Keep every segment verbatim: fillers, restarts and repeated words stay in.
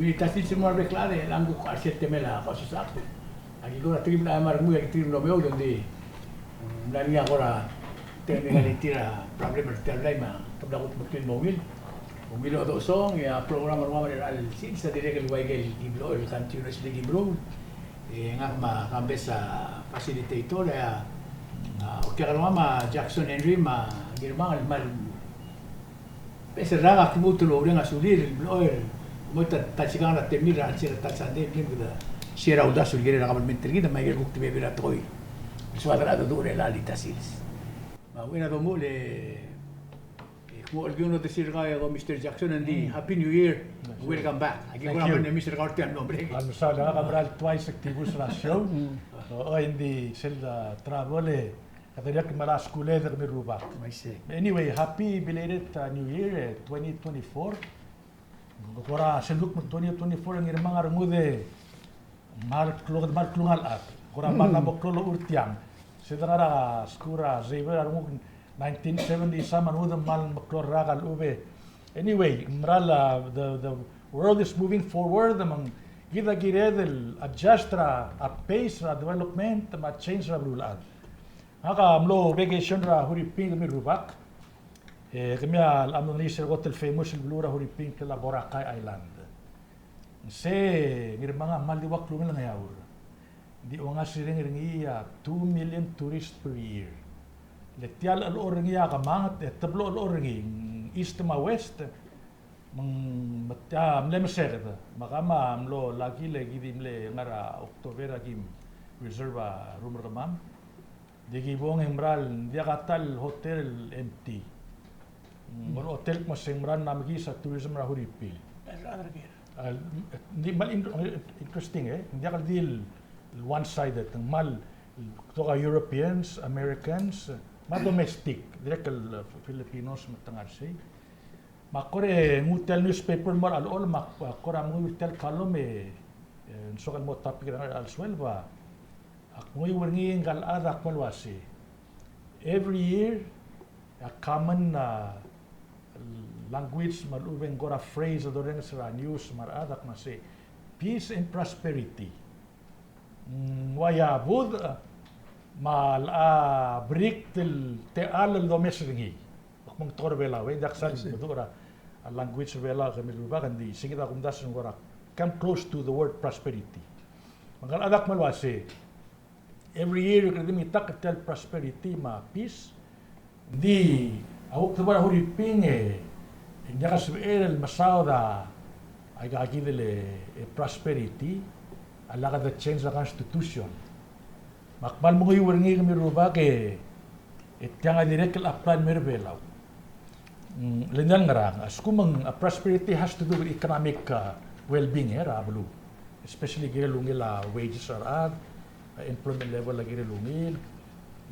Di ta sils el mo er a bek el chad e ng kuk a sel temel a kausisechakl. Aki kora tekingel a mla mo, aki tekingel a mlo meoud, ng di, mm, ng mla er ngii a kora tekingel a tir a problem er tia el blai me a kebla kutmeklii el mo ungil. Ungil el chodechosong, e a program er ngii a mla er a sils a dirrek el ua ikel ki blechoel el continuously ki meruul. E ngak me a Kambes a facilitator, e a, a, okiu er ngii me a Jackson Henry me a Ngirmang el kmal beches el rak a ki lmuut el oureng a sulir el blechoel el mo ta, ta sikang er a temir er a chelsel a ta el sandei el mei me kede share a uldasu el kirel a kabelment er kid me a ikel kuk di bebil a tekoi el soad er a dedu er chelecha el ta sils. Me a uchei er a domuchel e, e, kmo el kiu no te sir kau e ko Mister Jackson, ng di Happy New Year. Welcome back. Aki kora mle miss er kau er tia el mlo break. A mesaul e ngak a mera el twice el kdibus er a show. O, oi, ng di sel, a, travel e Kede dirrek el mla skuul e kemiu el rubak. I see. Anyway, happy belated, uh, New Year, eh, twenty twenty-four. Kora sel luk me twenty twenty-four e Ngirmang a rengud e kmal klou, kmal klungang el chad. Kora kmal mo klou el ochur tiang. Se de ngar er a skuul er a Xavier a renguk nineteen seventy some a rengud e kmal meklou el rak a lechub e. Anyway, mera el, uh, the, the world is moving forward, me ng kid a kired el adjust er a, a pace er a development me a change er a beluulechad. Ngak a mlo vacation er a Huriping kemiu el rubak. E kemiu a mlo ngii sel kot el famous el beluu er a Huriping el Boracay Island. Ng se Ngirmang a kmal di ua klungel a Ngeaur. Di ongasireng er ngii a two million tourists per year. Le tia el chelechol er ngii a kemanget, e teblo el chelechol er ngii, east me a west, me ng, me tia mle meseked. Me kemam a mlo lucky le ki di mle ngar er a October a kim reserve a room er kemam. Di ki bong e ng mera el, ng diak a ta el hotel el empty. Mm, ng hotel el kmo se ng mera el mla mekiis a tourism er a Huriping. A, ng di kmal in-, interesting, e. Ng diak el di el one-sided, ng kmal, kuk a Europeans, Americans, me a domestic, dirrek el, uh, Filipinos me te ngar er sei. Me ak kora nguu tia el newspaper el mo er a chelechol, me ak kora menguiu er tia el column e, e, ng soak el mo topic er a, er a sueleb a, ak menguiu er ngii ngka el chad a kmal uase. Every year, a common, uh, language me a lechub e ng kora phrase el dorrenges er a news me a rechad a kmo se, peace and prosperity. Mm, ng ua ia budech, me a locha brikt el techall el domes er ngii. Ak mo ng tekoi er a Belau, e, ng diak sal meduch er a language er a Belau, kemiu el rubak, ng di, se kid a kumdasu e ng kora come close to the word prosperity. Me ngka el chad a kmal uase, every year, kede di mengitakl er tia el prosperity me a peace, Ng di, a kuk debo er a Huriping e, e ng diak a sebechel el mesaod a, aika kid el, e, prosperity, a lak de change a constitution. Me ak kmal menguiu er ngii kemiu el rubak e, e tiang a dirrek el apply el mei er a Belau. Mm, le ng diak el ngerang, a lsekum ng, a prosperity has to do with economic, uh, well-being, e, er a beluu. Especially kirel ungil a wages er a rechad, a employment level a kirel ungil,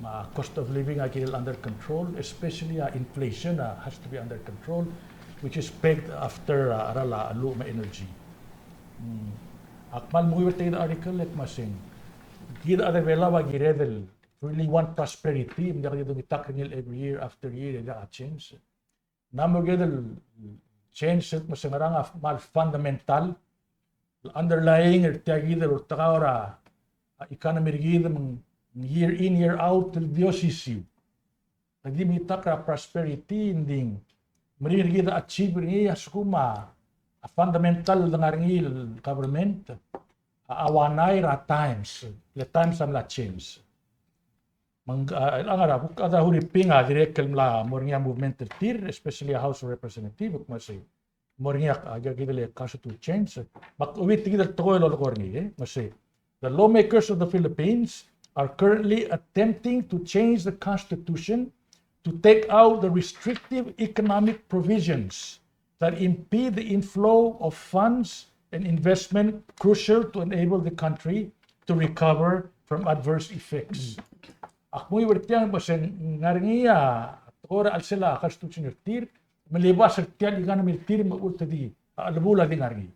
me a cost of living a kirel under control, especially a inflation a has to be under control, which is pegged after, uh, a cheral a cheluch me a energy. Mm. Ak kmal menguiu er tia el article e kmo se ng, kid a chad er a Belau a kired el really want prosperity, me ng diak di dongitakl er ngii el every year after year e diak a change. Ng mo kired el change el kmo se ng ngerang a kmal fundamental, underlying er tia kid el oltekau er a economy er kid me ng year in, year out el di osisiu. Kede di mengitakl er a prosperity, ng di meringel er kid a achieve er ngii a lsekum a fundamental el dengar er ngii el government a uanai er a times, le times a mla change. Me ng, a, a ngar er a kuk chad er a Huriping a dirrek el mla mo er ngii a movement er tir, especially a House of Representative, me se mo er ngii a, a, kid el constitution change. Me ak ouit kid el tekoi el lolekoi er ngii, e, me se, the lawmakers of the Philippines are currently attempting to change the constitution to take out the restrictive economic provisions that impede the inflow of funds and investment crucial to enable the country to recover from adverse effects. Ak menguiu er tiang, me se ng ngar er ngii a tekoi er a chelsel a constitution er tir, me le bas er tia el economy er tir me a uchul me te di, a, chelebuul a di ngar er ngii.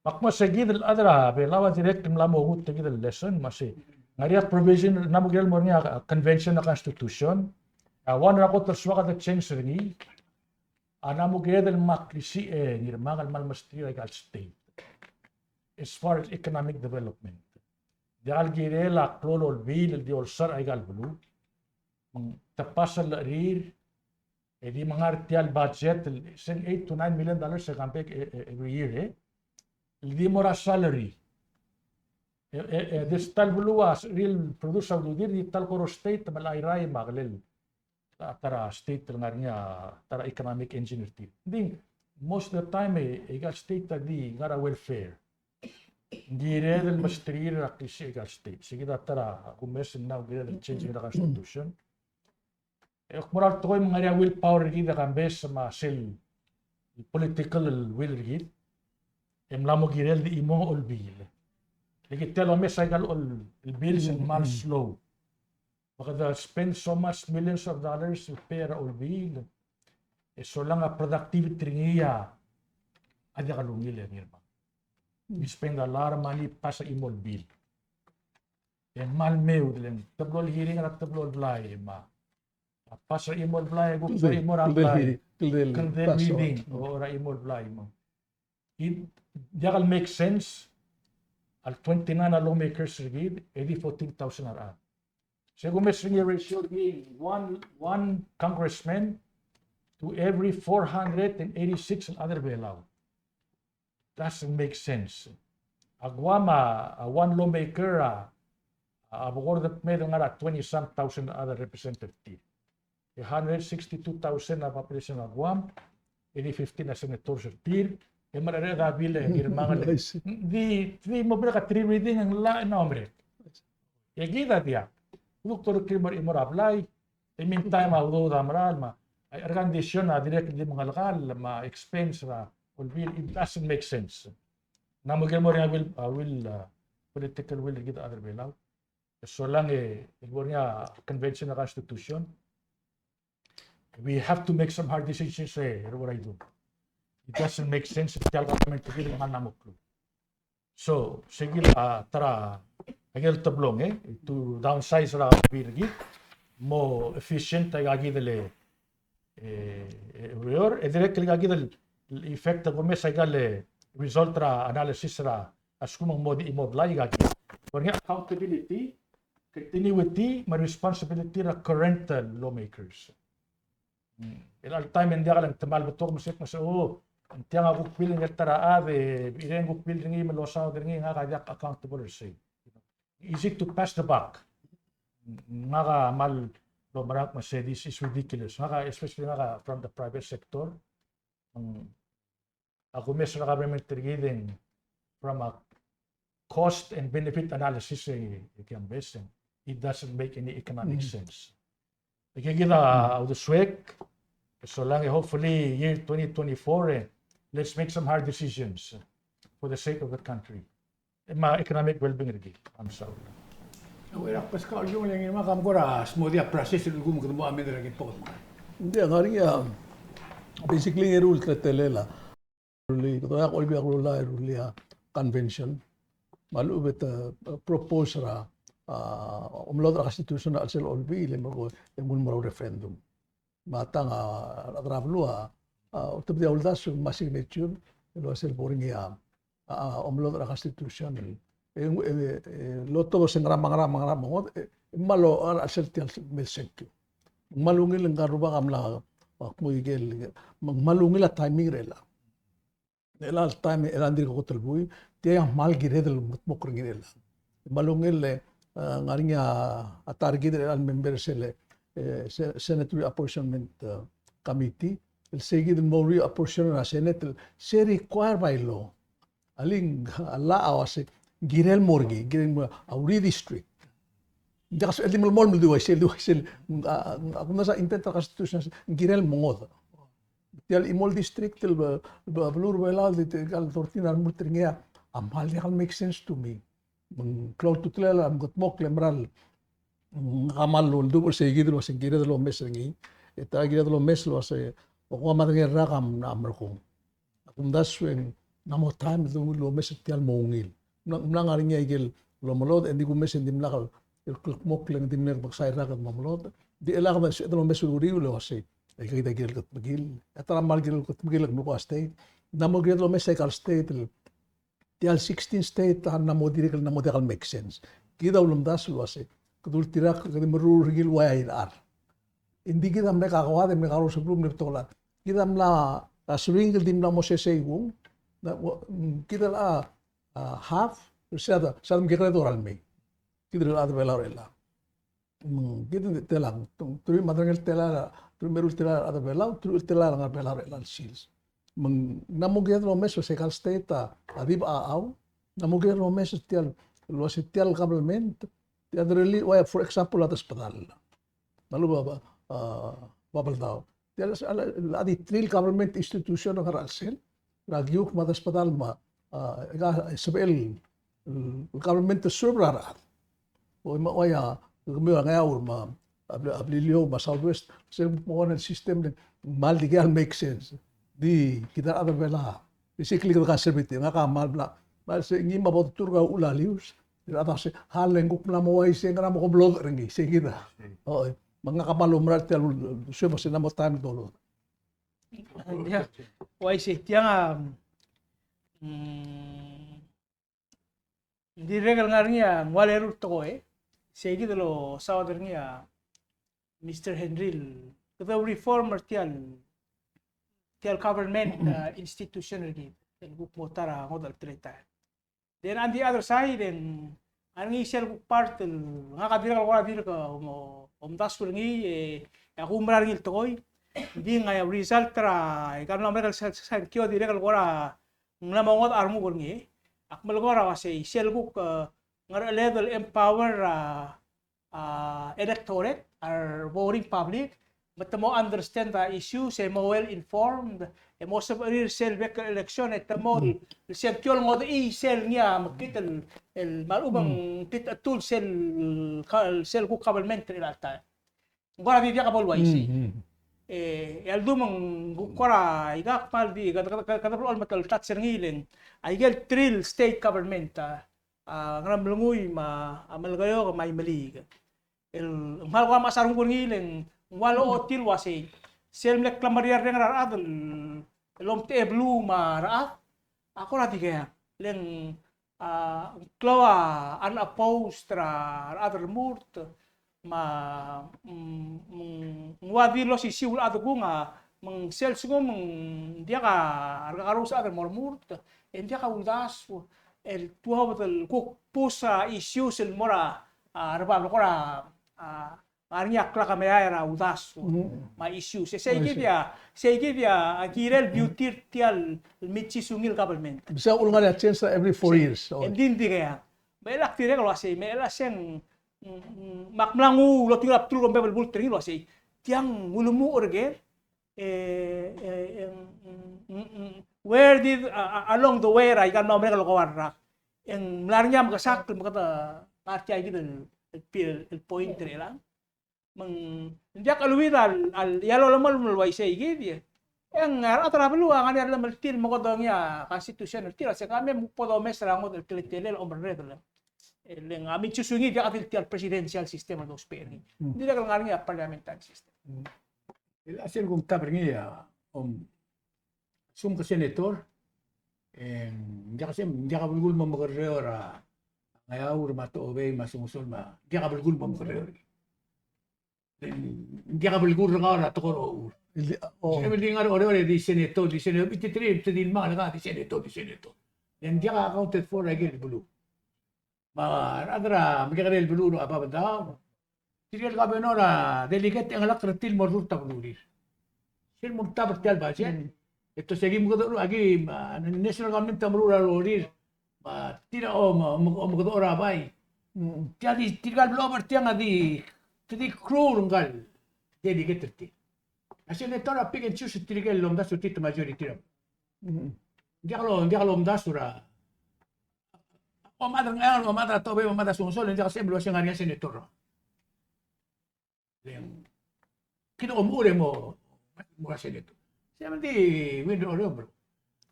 Me ak kmo se kid el chad er a Belau a dirrek el mla mo nguu tia kid el lesson, me se ng ngar er ngii a provision, ng mo kirel mo er ngii a convention er a constitution, a one er a kot el soak a de change er ngii, a mla mo kired el mo klisiich e Ngirmang el kmal mesterir aika el state as far as economic development. Diak el kirel a klou el olbiil el di olsisechakl er aika el beluu. Me te pass a lerrir, e di menga er tia el budget, el, se ng eight to nine million dollars e come back, e, e, every year, e. El di mo er a salary. E, e, e, di ta el beluu a real produce a ududir, di ta el kora state, me a Airai me a kelel a ta er a state el ngar er ngii a ta er a economic engine er tir. Ng di, most of the time, e, aika el state a di ngar er a welfare. Ng kired el mesterir a klisiich aika el state. Sei kid a ta er a kumes el mla kired el change er a constitution. E kuk mo er a tekoi me ng ngar er ngii a willpower er kid e kambes me a sel political will er kid. E mla mo kirel di chimo a olbiil. Le kid tia el omes aika el ol-, el bills el kmal slow. Me kede spend so much millions of dollars el pay er a olbiil. E solang a productivity er ngii a diak lungil e Ngirmang. We spend a lot of money pass a chimo el bill. E kmal meoud le ng teblo el hearing er a teblo el blai me a pass er a chimo el blai, e kuk se chimo er a blai. Kldei el hearing, kldei el pass a reading, o er a chimo el blai me. Ng diak el make sense, a le twenty-nine a lawmakers er kid, e di fourteen thousand a rechad. Se kumes er ngii a ratio er ngii one, one congressman to every four hundred and eighty-six el chad er a Belau. Doesn't make sense. A Guam a, a one lawmaker a, a bekord el kmeed el ngar er a twenty some thousand el chad el representative. A hundred sixty-two thousand a population er a Guam, e di fifteen a senators er tir, e mereched a bill e Ngirmang el. Di, di mo merek a three reading e ng llach e ng merek. E kid a diak. Kuk dolekoi el mo er a blai, e meantime a udoud a mera el me a, a air condition a dirrek el di mengelekall, me a expense er a olbiil, it doesn't make sense. Ng mo kirel mo er ngii a will, a will, a political will er kid el chad er a Belau. E solang e, e bo er ngii a convention er a constitution, we have to make some hard decisions, e, what I do. It doesn't make sense, tia el government er kid a mla mo klou. So, se kid a ta er a, aike el teblong, e, to downsize er a olbiil er kid, mo efficient aika kid el, e, e, ureor, e dirrek el aika kid el effect el kumes aika el result er a analysis er a, a lsekum ng mo di chimo el blai aika kid. Bo er ngii a accountability, continuity, me a responsibility er a current, e, lawmakers. Mm. El all time e ng diak el ng te kmal betok me se, me se, o, ng tiang a kuk bill er ngii el ta er a chad, e, ireng kuk bill er ngii me losaod er ngii, ngak a diak accountable er sei. Easy to pass the buck. Ngak a kmal omerang me se, this is ridiculous. Ngak a, especially ngak a from the private sector. Mm. A kumes er a government er kid e ng from a cost and benefit analysis e, e kambes e, it doesn't make any economic sense. E kid a uldesuek, e solang e hopefully year twenty twenty-four, e, let's make some hard decisions for the sake of the country. E me a economic well-being er kid. I'm sorry. Ng ua Pascal Ong, e le ngii me a kam kora smodii a process el kuk mo kede mo amend er a kid el tekoi. Ng di ngar er ngii a, basically ng eru el teletelel a rullii, kede oeak Olbiil er a Kelulau e rullii a convention. Me a lechub e te, e, propose er a, a, omelodech er a constitution er a chelsel a olbiil, e merkong e ng mo er a referendum. Me a tang a, a rechad er a beluu a, a, oltobedii a uldasu me a signature, el uasei bo er ngii a, a, omelodech er a constitution. E, e, e, lotobed se ng ngera me a ngera me a ngera me a ngodech, e, e kmal locha er a chelsel tia el me el sengkio. Ng kmal ungil, ngka el rubak a mla, a, kmo ikel, me ng kmal ungil a timing er chelechang. Chelecha el taem e chelecha ng dirk kot el buil, tia a kmal kired el mengedmokl er ngii er chelechang. Me a ungil e, e, ng ngar er ngii a ta er kid er chelecha el member er sel, e, se-, Senate Reapportionment, e, Committee, el sei kid el mo reapportion er a Senate, el se require by law. A le ng, a llach a uase, ng kirel mo er ngii, ng kirel mo er a redistrict. Ng diak a sebechel di melemolem el di uaisei, di uaisei, a, a, a kumdasu a intent er a Constitution, ng kirel mo ngodech. Tia el chimo el district el be-, be-, beluu er a Belau el di tia el thirteen a remurt er ngii a, a kmal diak el make sense to me. Me ng klou a ultutelel a mengedmokl e meral, mm, a kmal oldubech er sei kid el uase ng kired el omes er ngii. E ta kired el omes el uase, o kuk a madengei el rak a mla merekong. A kumdasu e ng mla mo taem el dungil el omes er tia el mo ungil. Ng mla, ng mla ngar er ngii a ikel omelodech, e ng di kumes e ng dimlak el, el kldmokl e ng di mle meksai el rak el mo omelodech. Di chelecha kede sebeched el omes er a uriul el uasei, Aika kid a kirel el kutmeklii. E a ta er a mal kirel el kutmeklii el kmo a state. Ng mo kired el omes aika el state el, tia el sixteen state a ng mo dirrek el, ng mo diak el make sense. Kid a ulemdasu el uase, kede ultirakl, kede meruul er ngii el ua airechar. Ng di kid a mle kakoad e mle karous el beluu, mle betok el chad. Kid a mla, a, sringel, di mla mo sesei kung. Na, ua, mm, kid a, a, half, se a, se a mekekerei el dorael mei. Kid el chad er a Belau er chelechang. Mm, kid a telang, teruich me a tang el telael, teruich me a eru el telael a rechad er a Belau, teruich el telael a ngar er a Belau er chelechang el sils. Me ng, ng mo kired el omes el uase aika el state a, a di bechachau. Ng mo kired el omes tia el, el uase tia el government, tia el derellii, ua, for example, a desbedall. Me a lebo, a, a, Babeldaob. Tia el, a, a di three el government institution el ngar er a chelsel. Er a kiuk me a desbedall me a, a, aika sebechel el, el government el serve er a rechad. Oi, me a, oi, a, kemiu a Ngeaur me a, a Bel-, a Beliliou me a Southwest, se mo one el system el ng kmal dikea el make sense. Di kid a rechad er a Belau, basically kede conservative, ngak a kmal bla, me se ngii me a bo deturk a uchul a lius. Di rechad a se, ha, le ng kuk mla mo uaisei, ngera me kom lodech er ngii, se kid a. Oi, me ngak a kmal oumera er tia el, se mo se ng mo time el dolodech. Ia, uaisei, tiang a, mm, ng dirrek el ngar er ngii a ng ua leruul el tekoi, sei kid el losaod er ngii a Mister Henry el kede reform er tia el, tia el government, a, institution er kid el kuk mo ta er a ngodech el teletael. Then on the other side, e ng ngar er ngii sel kuk part el ngak a dirrek el kora dirk, a, om-, omdasu er ngii, e, e ak oumera er ngii el tekoi. Ng di ng a result er a, aika el mla merek el sel, sel sengkio a dirrek el kora ng mla mo ngodech a renguk er ngii. Ak melekoi er a uasei, sel kuk, e, ngerecheled el empower, a, a, electorate, a re voting public, me te mo understand a issues, e mo well informed, e mo sebechir sel bek el election, e te mo, mm, sel sengkio el ngodechii sel ngii a mekngit el, el me a lechub e ng, mm, tit a tool sel, ka-, sel kuk government er chelecha el taem. Ng kora di diak bo el uaisei. Mm, mm. E, e a ldu me ng kora ikak kmal di, kede, kede, kede, kede blechoel el metal touch er ngii le ng, aike el three el state government, a, a Ngeremlengui me a, a Melekeok me a Imeliik. El, ng kmal kora mechas a renguk er ngii le ng ua lochotii el uasei, sel mle klemeriarreng er a rechad el, el omtechei a beluu me a rechad, a kora dikea, le ng, a, ng klou a unopposed er a rechad el remurt, me a, mm, mm, ng ua di el osisiu el chad kung a, me ng sel lsekum ng diak a rekakerous el chad el mo remurt, e ng diak a uldasu el tuobed el kuk push a issues el mo er a, a, rebab el kora, a, ngar er ngii a klakemeael er a uldasu, mm, me a issues. E sei kid a, sei kid a kirel beauty er tia el mid-season el government. Ng sei a ulengar er a change er a every four years. Sei, oh. Engdi ng dikea. Me chelechang dirrek el uasei, me chelechang sei ng, mm, mm, me ak mla nguu el otingel a bdelul er a omebebel el bult er ngii el uasei, tiang ulemuchel er ker, e, e, e, mm, mm, mm, where did, a, a, along the way er a ikal mla merek el kora rak, e ng mla er ngii a mekesakl me kede ngar tia kid el, el, el point er chelechang. Me ng diak a leuid a, a, ia lolemolem el uaisei kid, e ng a rechad er a beluu a ngar er ngii a llemeltir me kede ngii a constitution er tir, a se ka me bo domes er a ngodech el teletelel el omerreder. E le ng a mid-season er ngii diak di le tia el presidential system el dousbech er ngii. Mm. Ng dirrek el ngar er ngii a parliamentary system. Mm. El a sel kumtab er ngii a, om, sum ke senator, e ng diak a se, ng diak a belkul el mo mekerreu er a Ngeaur me a Tochobei me a Sonsorol me a, ng diak a belkul el mo mekerreu er ngii. Ng diak a belkul er kau er a tekoi er a uchul. Di, oh. Se me di ngar er a Oreor e di senator, di senator, di three, di lma, di senator, di senator. Ng diak a accounted for er a ikel beluu. Me a rechad er a mekekerei el beluu er a Babeldaob, tirke el governor a delegate e ng chelechang er tir el mo rurt a belurir. Sel mo omtab er tia el budget. Mm. E te se ki mekedechor, aki, a, national government a meruul a rorir. Me tir a, o, me, me, omekedechor a bai. Mm. Tia di, tirka el blechob er tiang a di, te di cruel ngka el delegate er tir. A senator a pick and choose er tirke el omdasu er tir te majority er a. Mm. Ng diak lo, ng diak lomdasu er a Omad er a Ngeaur, omad er a Tochobei, omad er a Sonsorol, e ng diak a sebechem el uase ng ngar er ngii a senator. Le ng kid a omechur e mo, mo er a senator. Se me di win er a Oreor.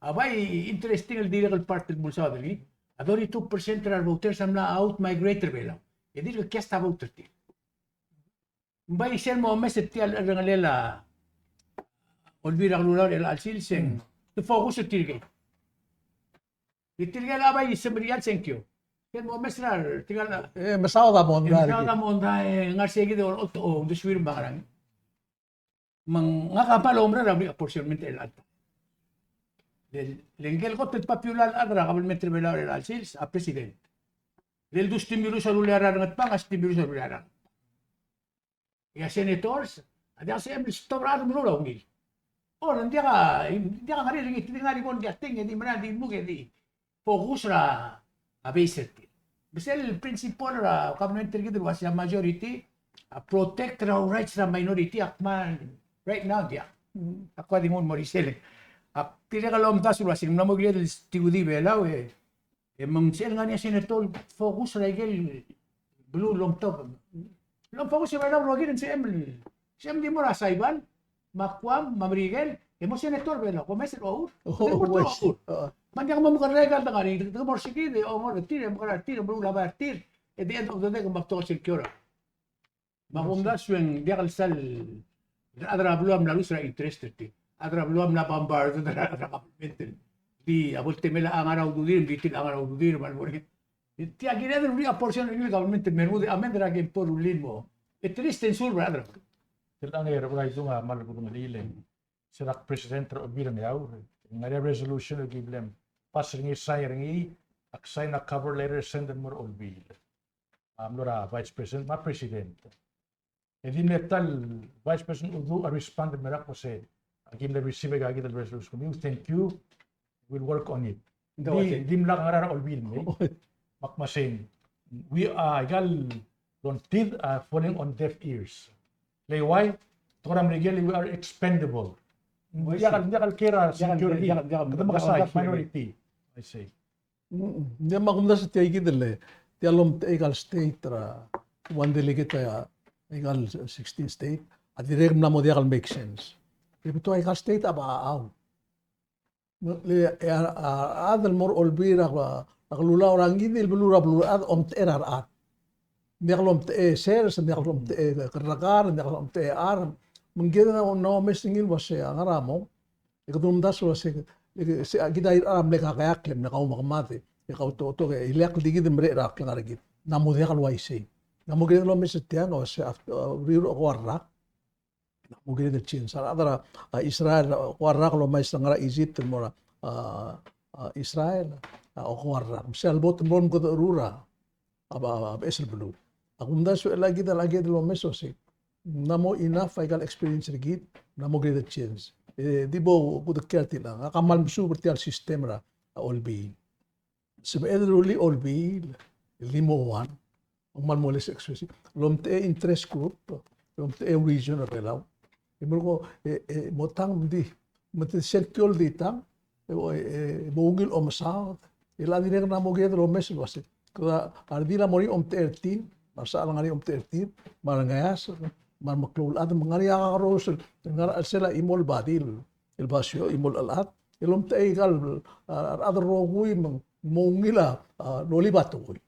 A bai interesting el dirrek el part el mle saod er ngii. A thirty-two percent er a re voters a mla out migrate er a Belau. E dirk cast a vote er tir. Ng bai sel mo omes er tia el cherrengelel a, Olbiil er a Kelulau er chelecha el sils e ng, te focus er tirke. E tirke el bai semeriar el sengkio. Ke mo mes er a, tirke el, e, mesaod a mondai. E mesaod a mondai, e ngar sei kid el, o, o, uldesuir me a ngerang. Me ngak a kmal oumera er a blil apportionment er chelecha el taem. Le, le ngike el kot el popular el chad er a kabelment er a Belau er chelecha el sils a president. Le du stimulus a rullii a rengedmang, a stimulus a rullii a rengedmang. E a senators a diak sebechem el stop er a rechad el meruul a ungil. Or, ng diak a, ng diak a ngar er ngii, ng di ngar er ngii, ng diak a teng, e di mera, di muk, e di focus er a, a base er tir. Me sel principle er a government er kid el uasei a majority a protect er a rights er a minority, a kmal right now, ng diak. Ak kuk di nguu el mo er isei. Ak dirrek el omdasu el uasei ng mla mo kired el study Belau, e E me ng sebechem el ngar er ngii a senator el focus er a ikel beluu el omtobed. El omfocus er a Belau el rokir, ng sebechem el, sebechem el di mo er a Saipan, me a Guam, me a Merikel, e mo senator er a Belau, ko mes el ochur. Oh, ko mes el ochur. Me ng diak mo mekerreu a ikal dengar, e te mo er sei kid e ongor er tir, e mekerang er tir, e meruul a bai er tir. At the end of the day, ke mo betok el sengkio er a Me a kumdasu e ng diak el sal, rechad er a beluu a mla lose er a interest er tir. Rechad er a beluu a mla bombard er a, er a government. Di a bo el temel a ngar er a ududir, di tir a ngar er a ududir, me a lebo er ngii. Tia kired el uriul a portion er ngii el government el me lmuut, a mend er a kempo el rullii el mo. E triste e ng suub er a rechad er a beluu. Tia el ngar er a beluu a kmal bedengel el se er a president er a Olbiil er a Ngeaur. Ngar er ngii a resolution el ki bla lepass er ngii, sign er ngii, ak sign a cover letter, send el mo er a Olbiil. A mlo er a vice president me a president. E di mle ta el vice president Uduch a respond el mera el kmo se, aki mle receive aika kid el resolution, thank you, we'll work on it. Di, di mla ngar er a Olbiil me. Me ak kmo se, we are, aika el lomtid are falling on deaf ears. Le uai, tekoi er a Merikel, we are expendable. Diak el, diak el kiei er a security. Kede mekesai, minority. I see. Mm, ng di me a kumdasu e tia kid el, tia el lomtechei aika el state er a, one delegate er a, aika el sixteen state, a dirrek el mla mo diak el make sense. E betok aika el state a ba, a, a, le, e a, a, a rechad el mo er a Olbiil er a, a Kelulau er a ngii di el beluu er a beluulechad, omtechei er a rechad. Ng diak lomtechei e sers, ng diak lomtechei e kerrekar, ng diak lomtechei e charm. Me ng kired el mo omes er ngii el uasei a ngar er a mong. E kede omdasu el uasei, e, se, kid a irechar a mle kakeakl, mle kaumekemad, e kautoketok, e ileakl di kid el mereched er a klengar er kid. Ng mo diak el uaisei. Ng mo kired el omes er tiang el uasei, a, uriul er a okeua el rak. Ng mo kired el change. A rechad er a, a, Israel, okeua el rak el omais er a ngar er a Egypt el mo er a, a, a, Israel, a, okeua el rak. Me sel bo el mo mekedecherur a, a, a, a beches el beluu. A kumdasu e chelecha kid, chelecha kid el omes el uasei, ng mo enough aika el experience er kid, ng mo kired el change. E di bo kudekii a tiang, ak kmal mesuub er tia el system er a, a Olbiil. Sebeched el rullii a Olbiil el di mo one, ng kmal mo less expensive. Lomtechei a interest group, lomtechei a region er a Belau. E mo ko, e, e, mo tang di, me te sengkio el di tang, e, e, e, mo ungil omesaod. E le a dirrek el mo kired el omes el uasei, kede a redil a mo er ngii a omtechei er tir, me a resechal a ngar er ngii a omtechei er tir, me a rengeasek, me a remeklou el chad, me ng ngar er ngii a kakerous el ngar er a chelsel a chimo el body el basio, chimo el chelechad, el omtechei aika el, a, a rechad el rokui me ng mo ungil a, a, lolib a tekoi.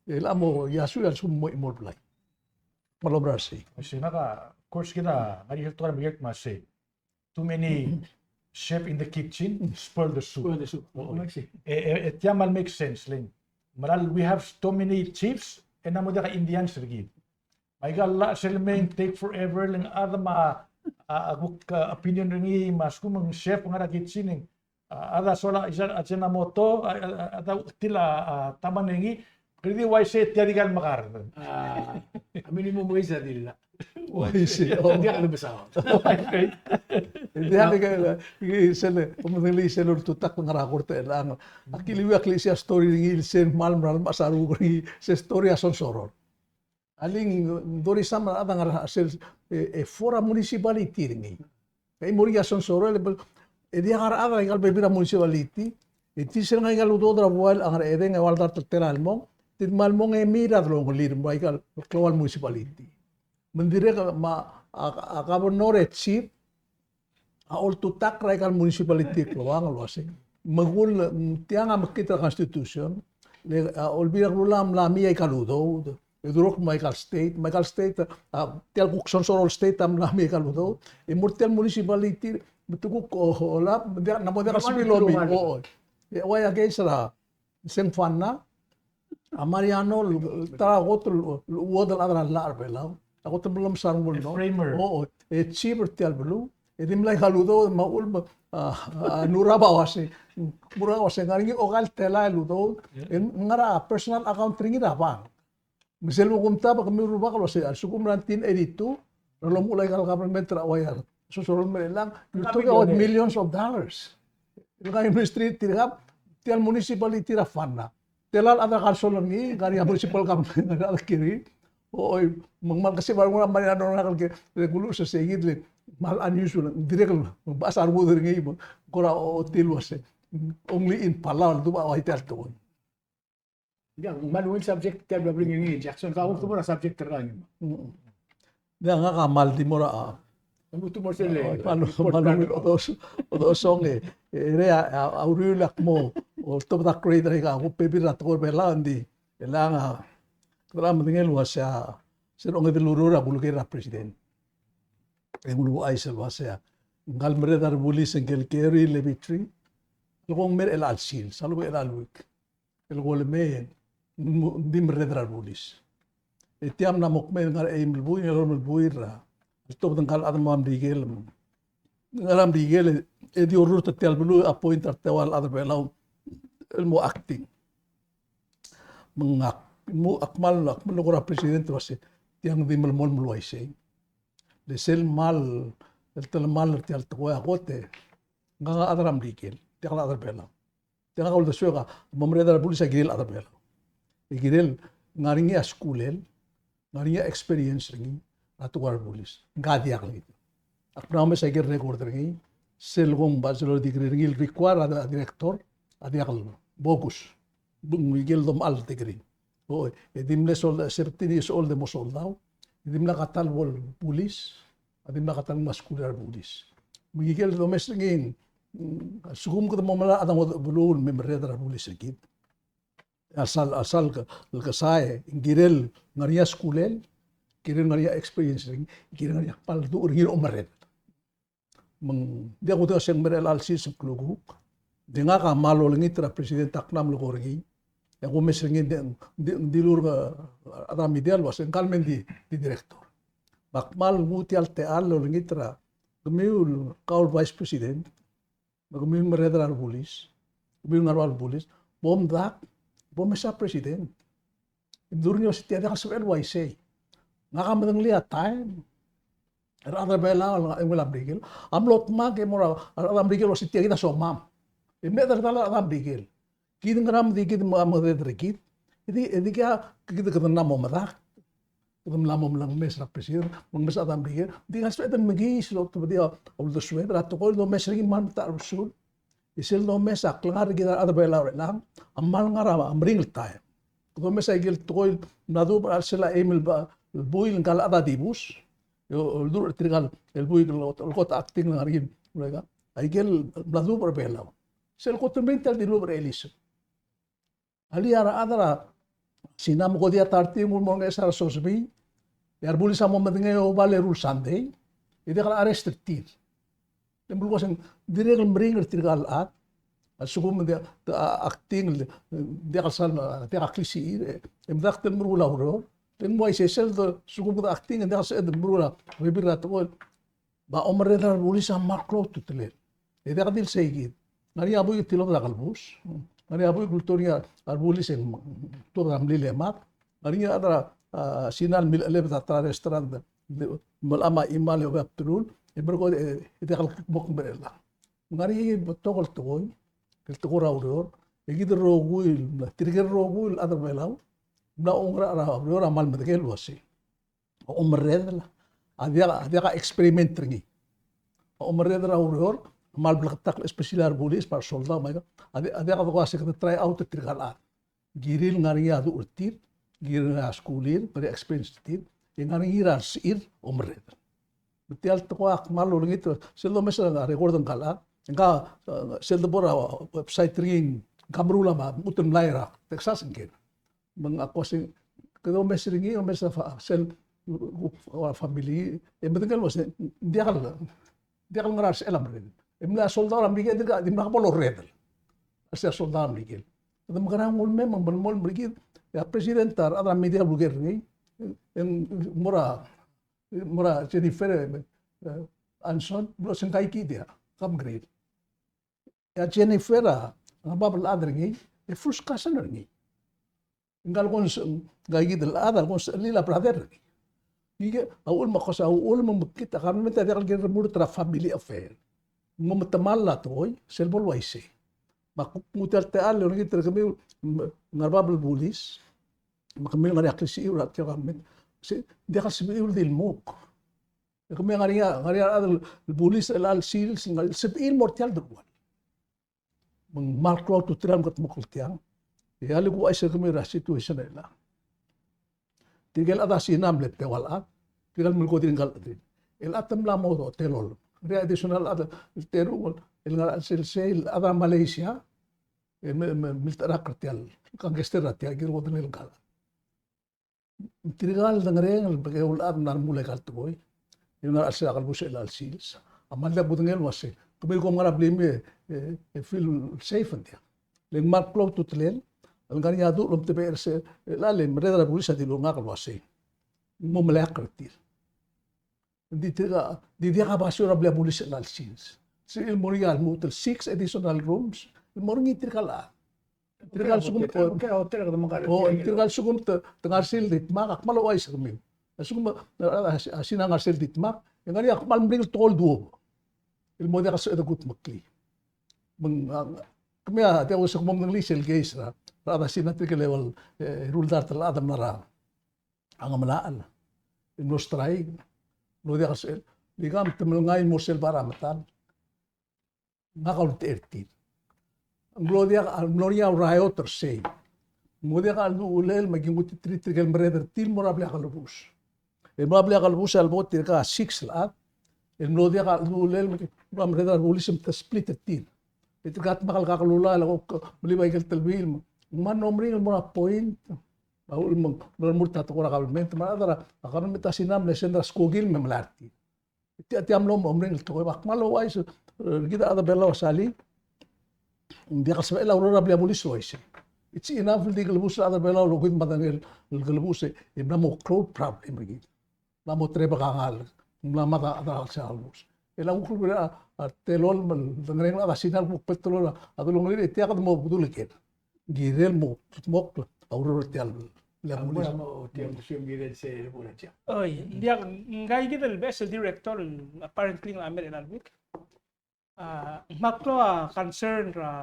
E le a mo iasui a lsekum ng mo chimo el blai. Me a lomera er sei. Sei, ngak a, of course, kid a ngar er ngii a tekoi er a Merikel el kmo sei, too many chef in the kitchen spoil the soup. Spoil the soup. Oo. I see. E, e, e tia a kmal make sense, le ng meral, we have so many chiefs, e ng mo diak a Indians er kid. Me aika el llach sel mei e ng take forever, le ng chad me a, a, a kuk, a, opinion er ngii, me a lsekum ng chef ngar er a kitchen, e ng, a, a chad a soal a Ajinomoto, a, a, a, a chad a uchul a, a, taman er ngii, kede di uaisei e tia di kmal mekar. A, a minimum wage a di llach. Uaisei, o. Diak el mesaod. Diak el, sel, kom medengelii sel ultutakl el ngar er a kort er chelechang. Ak kiliuii a klisiich a story er ngii, sel kmal mera el mechas a rokui er ngii, sel story er a Sonsorol. Alii, ng dorisam a rechad a ngar er a sel, e, e, four a municipality er ngii. Ke mo er ngii a Sonsorol, e, e diak a rechad er aika el bebil er a municipality. E tir sel ngar er aika el udoud er a buai el ngar er a Edei, e ua el dart el tela el mong. Tir kmal mong e mei er a delongelir el mo er aika el klou el municipality. Me ng dirrek me a, a, a governor e chief, a oltutakl er aika el municipality el klou el uasei, me kul, tiang a mekngit er a constitution, le a Olbiil er a Kelulau a mla mei aika el udoud, E durokl me aika el state, me aika el state, a, tia el kuk sensor el state a mla mei aika el udoud. E mo er tia el municipality, me te kuk, o, o, Olab, me diak, ng mo diak el sebechel el omi. O, o. E, ua ia case er a, Seng Fanna, a Mariano, ta er a kot el, el uodel a chad er a llach er a Belau. A kot el mlo mesa a rengul el, no? Framer. O, o, e chief er tia el beluu. E di mla aika el udoud, me a uchul me, a, a, Nurab a uase. Nurab a uase, ng ngar er ngii a okai el telael el udoud. E ng ngar er a personal account er ngii er a bank. Me sel bo kumtab e kemiu el rubak el uase, a lsekum er a nineteen eighty-two, er a lomuchel aika el government er a ua ia, so, so, me er chelechang, you're talking about millions of dollars. El ngar er a ministry er tirka, tia el municipality er a Fanna. Tela el chad er a Karsol er ngii, ngar er ngii a municipal government, ngar er ngii a chad er ngii. Oi, me ng kmal kesib a rengul a Mariano er ngak el ke, le kuluches e sei kid le, kmal unusual, dirrek el, me ng bechas a rengud er ngii, me ng kora ochotii el uase. Only in Palau, el dubech a ua tia el tekoi. Ng kmal ungil subject tia el bla bla ngii, Jackson, ka ultumo er a subject er ngii. Mm. Ng ngak a kmal di mo er a, a, kmal di mo er sel, a, kmal, kmal ungil odos-, odosong e, e, er a, a, a uriul a kmo, oltobed a grade er aika, a kubebil er a tekoi er a Belau, ng di, e le ng, a, kede medengei el uase, a, sel ongedei el ureor a kulekoi er a president. E ng uluuchais el uase, a, ngka el merreder er a rebulis ngike el Gary Levitri, el kmo ng mei er chelecha el sils, a lebo er chelecha el week. El ko le mei, ng di merreder er a rebulis. E tia a mla mo kmeed el ngar er a eim el buil, el orm el buil er a, el tobed ngka el chad el mo er a Merikel. Ngar er a Merikel, e di orrurt er tia el beluu, appoint er a teua el chad er a Belau el mo acting. Me ngak, mo ak kmal, ak kmal kora president el uase, tiang di melemolem el uaisei. Le sel kmal, el telemall er tia el tekoi a kot e, ngak a chad er a Merikel, diak el chad er a Belau. Tia ngak a uldesuek a mo merreder er a rebulis a kirel el chad er a Belau. E kirel, ngar er ngii a skuul el, ngar er ngii a experience er ngii er a tekoi er a rebulis. Ngak a diak el kid. Ak mla omes aike el record er ngii, sel kmo ng bachelor degree er ngii el require a, a director, a diak el bogus. Ng ikel domechall el degree. O, e di mle sold, seventeen years old e mo soldau. E di mla kmal bo el bulis. A di mla kmal mo skuul er a rebulis. Me ng ikel domes er ngii, mm, a lsekum kede mo melai a chad er a ngodech el beluu el me merreder er a rebulis er kid. A sal, a sal ke, el kesai, ng kirel ngar er ngii a skuul el, kirel ngar er ngii a experience er ngii, kirel ngar er ngii a kmal duch er ngii el omerreder. Me ng diak kudengei a se ng mei er chelecha el sils el klukuk. Di ngak a kmal olengit er a president a kmo ng mle ko er ngii. E ak omes er ngii, di, di, dilu er a, a, a media el uase ngka el me ng di, di director. Me ak kmal nguu tia el techall el olengit er a kemiu el kau el vice president, me kemiu el merreder er a rebulis, kemiu el ngar er a rebulis, bo mdak, bo mesa president. Mdu er ngii el uase tia diak el sebechel el uaisei. Ngak a medengelii a taem er a rechad er a Belau el ngar er a Merikel a mlo dmak e mo er a rechad er a Merikel el uase tia kid a somam. E mle chederedal a rechad er a Merikel. Kid ngera me di kid me a mengedereder er kid. E di, e di kid a kid kede mla mo medak. Kede mla mo melengmes er a president, melengmes er a rechad er a Merikel. Di kede sebeched el mekiis el otobedii a uldesued er a tekoi el domes er ngii me a remetang er a Belau. E sel domes a klengar er kid a rechad er a Belau er chelechang a kmal ngar er a meringel taem. Kede omes a ikel tekoi el mla dubech er a chelsel a eim el ba-, el buil ngka el chad a dibus. E oldurech er tirka el buik el kot, el kot acting el ngar er ngii el, a ikel mla dubech er a Belau. Sel kot el meringel tia el dilubech er a Eliseb. Alii, a rechad er a Sina me ko diak a ta er tir el mo ngesechar a sosebii, e a rebulis a mo medengei e oba el eru el sandei, e diak el arrest er tir. E mle ko se ng dirrek el meringel er tirka el chad, a lsekum ng diak, a, acting, diak el sal, diak a klisichir, e, e medakt el meruul a ureor. E ng uaisei sel, a lsekum ng acting, e diak el sebeched el meruul a bebil er a tekoi. Me a omerreder er a rebulis a kmal klou a ultutelel. E diak di el sei kid. Ng ngar er ngii a buik el tilobed er a kelebus. Ng ngar er ngii a buik el ultutelel er a rebulis e ng tuobed er a mlil e mad. Ng ngar er ngii a chad er a, a, Sina el milechelebed er a ta er a restaurant. Me a chimal e oba a bdelul. E merkong e, e diak el kmo ng mei er chelechang. Ng ngar er ngii a betok el tekoi, el tekoi er a ureor. E kid el rokui, tirke el rokui el chad er a Belau, mla oungerachel er a ureor a kmal medengei el uasei. A omerreder, a diak, a diak a experiment er ngii. A omerreder er a ureor a kmal bleketakl, especially a rebulis, me a resoldau, me aika, a di-, a diak dekuk uase kede try out er tirka el chad. Kirir el ngar er ngii a duch er tir, kirir el ngar er ngii a skulir, ngar er ngii a experience er tir, e ngar er ngii a resechir a omerreder. Me tia el tekoi a kmal olengit, sel domes a record er ngka el chad, ngka, e, sel debo er a website er ngii, ngka meruul a mechut el mlai er a Texas ngke. Me ngak a ko se, Kede omes er ngii, omes a fa-, sel, ua family, e medengei el uase, ng diak el, ng diak el ngar er a resechel a merredel. E mla soldau er a Merikel, e dirk, dimlak bo lorredel a sel soldau er a Merikel. Kede mekerang el mei me ng melemolem er kid, e a president a rechad er a media el uleker er ngii, e ng mo er a, mo er a Jennifer, e, e, Anson, el uase ng kaikid a, kam keriil. E a Jennifer a, a bab el chad er ngii, e first cousin er ngii. Ngka el kons-, ngka kid el chad a konsechelil a brother er ngii. Ngike a uchul me, kos a uchul me mekngit a government a diak el kirel remurt er a family affair. Ng mo metemall a tekoi, sel bo el uaisei. Me a kuk nguu tia el techall el olengit er kemiu, me, ngar er a bab el bulis, me kemiu el ngar er ngii a klisichir er tia el government. Se, diak el sebechiu el di lmuk. E kemiu a ngar er ngii a, ngar er ngii a rechad el bulis er chelecha el sils, ngar er ngii a sebechir el mo er tia el deruchall. Me ng kmal klou a ultutelel el meketmokl tiang. E a le kuuchais er kemiu er a situation er chelechang. Tirke el chad er a Sina a mle teua el chad, tirke el melekoi er ngii ngka el chad. El chad a mla mo telolem. Ngar er ngii a additional chad el teruich el ngar er a chelsel sei, el chad er a Malaysia, e me, me, miltecherakl er tia el, gangster er tia el kirel odengelel ngka el chad. Tirka el dengerenger el bekeu el chad el mla remuul aika el tekoi. E ng ngar er a chelsel a kelebus er chelecha el sils a mle diak kudengei el uasei, kemiu kom ngar er a blim e, e, e feel safe, ng diak. Le ng kmal klou a ultutelel el ngar er ngii a duch el omtebechel er sel, e le merreder er a bulis a dilu er ngak el uasei, ng mo meleakl er tir. Ng di tirka, di diak a basio er a blil a bulis er chelecha el sils. Sebechir el mo er ngii a lmuut el six additional rooms el mo er ngii tirka el chad. Tirka el lsekum, o, tirka el lsekum te, te ngar er sel di dmak, ak kmal ouchais er kemiu. A lsekum a, a, a Sina a ngar er sel di dmak, e ng ngar er ngii a kmal meringel tekoi el duobech el mo diak el sebeched el kudmeklii. Me ng, a, kemiu a diak el se kmo medengelii sel case er a, er a Sina, tirke el eua el, e, eru el dart el chad el mla er a, a Ngemelachel el mlo strike, mlo diak el sebechel. Di kam te mlengai el mo er sel bar er a medal. Ngak a ultechei er tir. Ng mlo diak, a, mlo er ngii a riot er sei. Ng mlo diak a llechulel me ki nguu tirke el merreder er tir el mo er a blil a kelebus. El mo er a blil a kelebus a lebo tirka six el chad. El mlo diak a llechulel me ki, mlo merreder a rebulis me te split er tir. E tirka a dmak el kakelulau el kuk melib aike el telbiil me ng kmal mlo meringel el mo er a point. Me a uchul me ng mlo remurt a tekoi er a government, me a rechad er a government a Sina a mle send er a skoki el me melai er tir. Tia, tia mlo mo meringel tekoi, me ak kmal ouchais er kid a rechad er a Belau a sali, ng diak el sebechel a ureor er a blil a bulis el uaisei. It's enough el di kelebus a rechad er a Belau el okeuid me a dengelel el kelebus e, e mla mo klou el problem er kid. Mla mo trebek a ngalek, mla mad a chad er a kelebus. E le a kuk lebo er a, a telolem el dengerenger el chad er a Sina el kuk bo el telolem a delongelir e tia kede mo bedul ker. Ng kirel mo kldmokl a ureor er tia el blil a bulis. Oi, ng diak, ngka kid el beches el director el apparently ng mla mer er chelecha el week. A, ng kmal klou a concern er a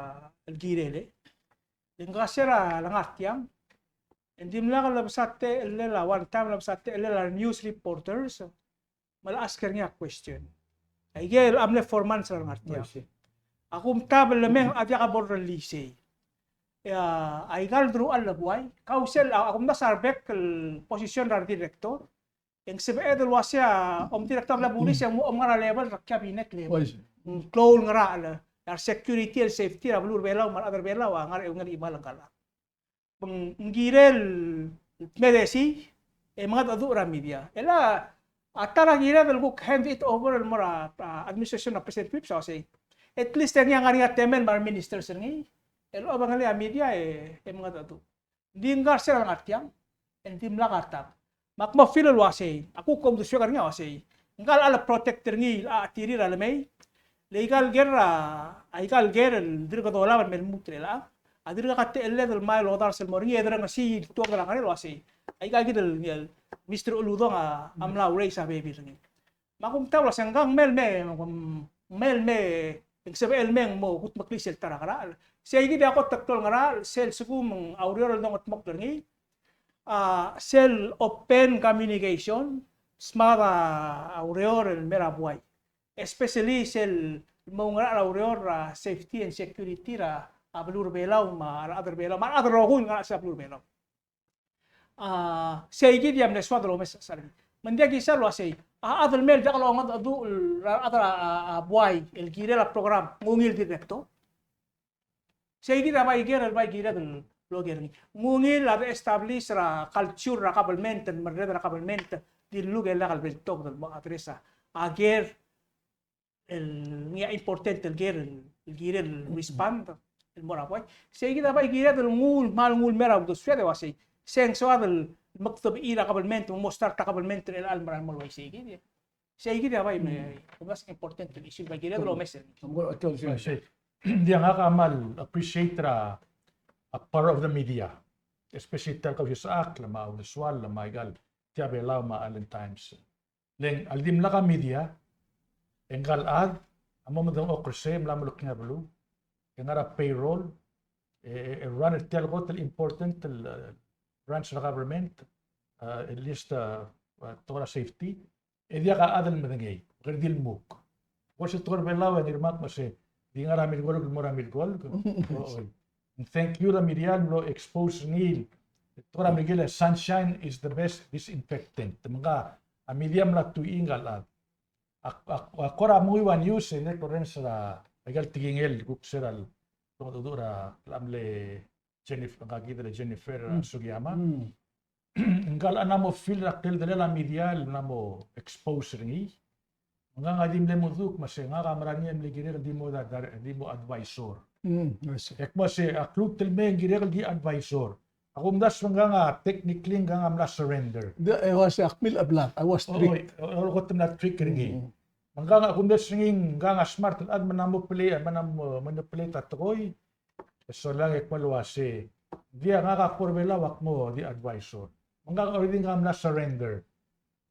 el kirel e. Ng ngar er a Ngartiang, e ng dimlak el lebes a techellel a one time, lebes a techellel a news reporters me le ask er ngii a question. Aike el mle four months er a Ngartiang. Oi, sei. A kumtab el lemei a diak bo el release. E a, aika el deruchall el buai, kau sel, a, a kumdasu a rebek el position er a redirector, e ng sebeched el uasei a, om director er a bulis e ng mo, om ngar er a level er a cabinet level. Oi, sei. Ng klou el ngerachel a resecurity el safety er a beluu er a Belau me a rechad er a Belau a ngar er a eungel el chimal ngka el chad. Me ng kirel el medesii e mengedecheduch er a media. E le a ta er a kired el kuk hand it over el mo er a, a, administration er a President Whipps a uasei, at least e ngii a ngar er ngii a temel me a reministers er ngii el obengelii a media e, e mengedecheduch. Ng di ngar er sel Ngartiang, e ng dimlak a tang. Me ak mo feel el uasei, a kuk omdasu er ngii a uasei, ngka el chad el protect er ngii a chetirir a lemei, le aika el ker a, aika el ker el dirk dolab el me lmuut er chelechang, a dirkak a techelled el mei el odars el mo er ngii e de rengesii el tuobed er a ngerel el uasei, aika kid el, el Mister Uludong a, a mla raise a bebil er ngii. Me a kumtab el uasei ngka ng mei el mei, mei el mei, e ng sebechel el mei e ng mo kudmeklii sel ta er a ngerachel. Sei kid a kot el klou el ngerachel, sel lsekum ng a ureor el dongedmokl er ngii, a, sel open communication, sel mad a ureor el mei er a buai. Especially sel mo oungerachel a ureor er a safety and security er a beluu er a Belau, me a rechad er a Belau, me a rechad el rokui el ngar er a beluu er a Belau. A, sei kid a mle soad el omes a sal. Me ng diak kisa el uasei, a chad el mei el diak longedecheduch er a rechad er a, a, a buai el kirel a program, ng ungil director. Sei kid a bai kired el bai kired el el oker er ngii. Ng ungil a de establish er a culture er a government, el merreder er a government, di llukel a lak el bla el tobed el mo address a ker el ngii a important el ker el, el kirel el respond el mo er a buai. Sei kid a bai kired el nguu, kmal nguu el mei er a uldesued el uasei, se ng soad el mekdebechii er a government, mo start a government er chelecha el mera el mo uaisei kid. Sei kid a bai me, mm, mas important el issue el bai kired el omes er ngii. Sei. Ng di ngak a kmal appreciate er a, a power of the media, especially tia el Kausisechakl me a Uldesuall me a ikal tia Belau me a Island Times. Le ng a le dimlak a media, e ngka el chad a mo medengchokl er sei, mla mo er a beluu, e ngar er a payroll, e, e, e run er tia el kot el important el, eh, branch er a government, eh, at least, eh, eh, tekoi er a safety, e diak a chad el medengei, kede di lmuk. Ko se tekoi er a Belau e ngii me ak me se, di ngar er a milkolk el mo er a milkolk. Oi. Thank you er a media el mlo expose er ngii. Tekoi er a Merikel, sunshine is the best disinfectant. Me ngka a media a mla tuii ngka el chad. A, a, a kora menguiu a news e ngak a orrenges er a, aika el tekingel el kuk se er a, el, el, el, el, el, Jennifer, ngka kid el Jennifer, mm, Sugiyama. Mm. Ngka el chad a mla mo feel er a teletelel a media el mla mo expose er ngii. Me ngak a di mle meduk me se ngak a mera ngii e mle kirek el di mo da, da, di mo advisor. Mm, I see. E kmo se a kluut el mei e ng kirek el di advisor. Ak omdasu me ngka a technically ngka a mla surrender. Di, I was, ak mle a blunt, I was tricked. O, o, o, kot el mla trick er ngii. Mm. Me ngka a kumdasu er ngii ngka a smart el chad me ng mla mo play, me ng mla mo manipulate a tekoi. E solang e kmal uase, di ngak a kora Belau ak mo di advisor. Me ngka already ngka a mla surrender.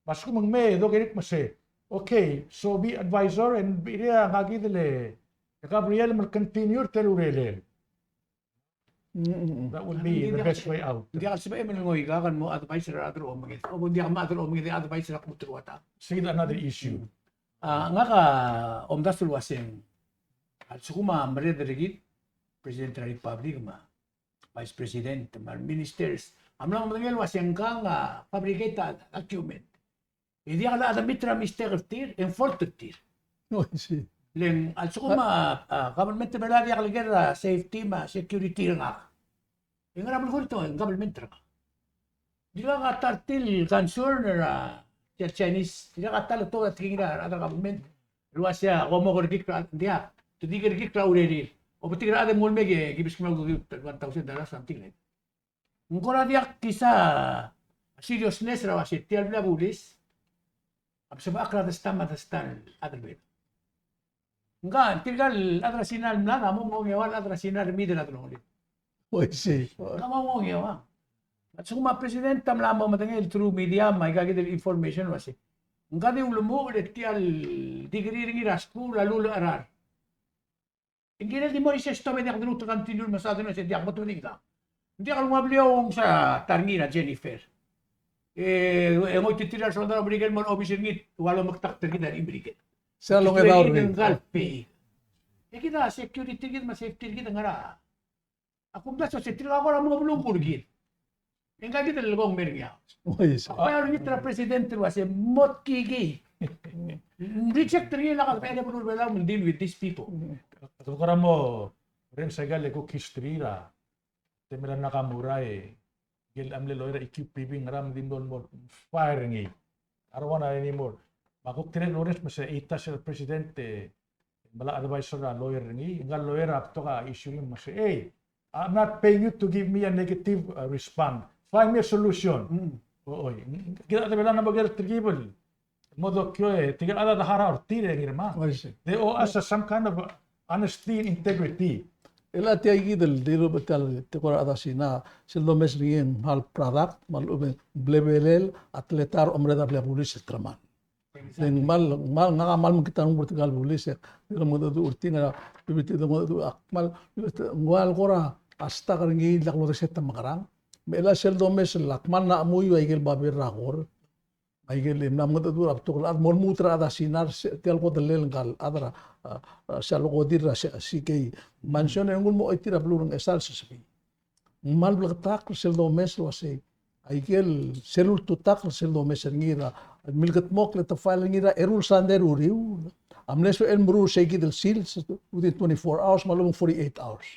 Me a lsekum ng mei e dokerik me se, okay, so be advisor and be, ngka kid el, e Gabriel me continue er tia el urerel. Mm, mm, mm. That would be the best way out. Ng diak el sebechem el ngoikak el mo advisor er a chad er a omenged. O ng diak el mo chad er a omenged e advisor a kmo te ruatang. Still another issue. Mm. A, ngak a omdasu el uaseng, a lsekum a merreder er kid, President er a Republic me a Vice President me a ministers a mla mo medengei el uaseng ngka a fabricate a document, e diak el admit er a mistake er tir, e ng fault er tir. Oh, I see. Le ng a lsekum a, a, government er a Belau a diak leker er a safety me a security er ngak, e ngera a belkul e te, government er ngak. Dirkak a ta er tir el concern er a, tia el Chinese, dirkak a ta el tekoi er a tekingir a rechad er a government el uasei a kom mo kerekikl er a, diak, te di kerekikl er a urerir. O betik er a chad e mle mei e ki beskemiu a one thousand dollars, something like that. Ng kora diak kisa seriousness er a uasei tia el blil a bulis a sebechakl er a ta el stam, a ta el stam el chad er a Belau. Ngka, tirka el chad er a Sina el mlad a mo mengongeua el chad er a Sina el mei er a delongeled. Oi, sei. Ngka a mo mengongeua. A lsekum a president a mla mo medengei el through media me aika kid el information el uasei, ngka di ulemuchel er tia el degree er ngii er a skuul a lulecherar. Ng kirel di mo er isei e stop e diak de lmuut el continue el mesaod el uasei diak, bo tobedii ngka. Ng diak el nguu a bliongsa ta er ngii er a Jennifer. E, e ngoititerir a resoldau er a Merikel el mo er a obis er ngii, ua lomekdakt er kid a rechim er Merikel. Sei a longedaol er ngii. Ngka el pay. E kid a security er kid me a safety er kid a ngera. A kumdasu e se tirka kora mo beluu er kid. E ngka kid el kong mei er ngii a. Oi, sei. Ak bai olengit er a president el uasei mo tkikii. Reject er ngii el lak a sebechel a beluu er a Belau el deal with these people. Ak kora mo orrenges aika el kuk history er a temel a Nakamura e, ngike el mle lawyer er a E Q P B, ngera me di mlo, mlo fire er ngii. I don't want anymore. Me a kuk tirke el orrenges me se, e ta sel president e, me a advisor er a lawyer er ngii, ngka el lawyer a betok a issue er ngii me se, hey, I'm not paying you to give me a negative, uh, response. Find me a solution. Mm. O, oi. Kid a chad er a Belau a mo ker er a telkib el mo dokiu e, tirke el chad a harau er tir e ngii me. Oi, sei. They owe us some kind of honesty and integrity. E le tia kid el dilu el betok el tekoi er a rechad er a Sina, sel domes er ngii e ng kmal product, me a lechub e ng blebelel a teletael er a omerreder er a blil a bulis el termang. Exactly. Ng kmal, kmal, ngak a kmal mekngit a renguk er tirka el bulis e, di mengedecheduch er tir, ngera, bibiti de mengedecheduch, ak kmal, ng ua el kora stock er ngii el diak lodeset a mekerang. Me chelecha sel domes el, ak kmal mla chemuiu aike el babier er a kor. Aike el mla mengedecheduch er a betok el chad, mo lmuut er a chad er a Sina er se, tia el kodellel ngka el chad er a, a, a, sel lokodir er a se, C K Mansion, e nguu el mo choitii er a beluu er a Ngchesar el sebechiu. Ng kmal bleketakl sel domes el uasei, aike el sel ultutakl sel domes er ngii er a, milkedmokl e te file er ngii er a eru el sandei er a uriul. A mle sebechel el meruul sei kid el sils within twenty-four hours, me a lechub e ng forty-eight hours.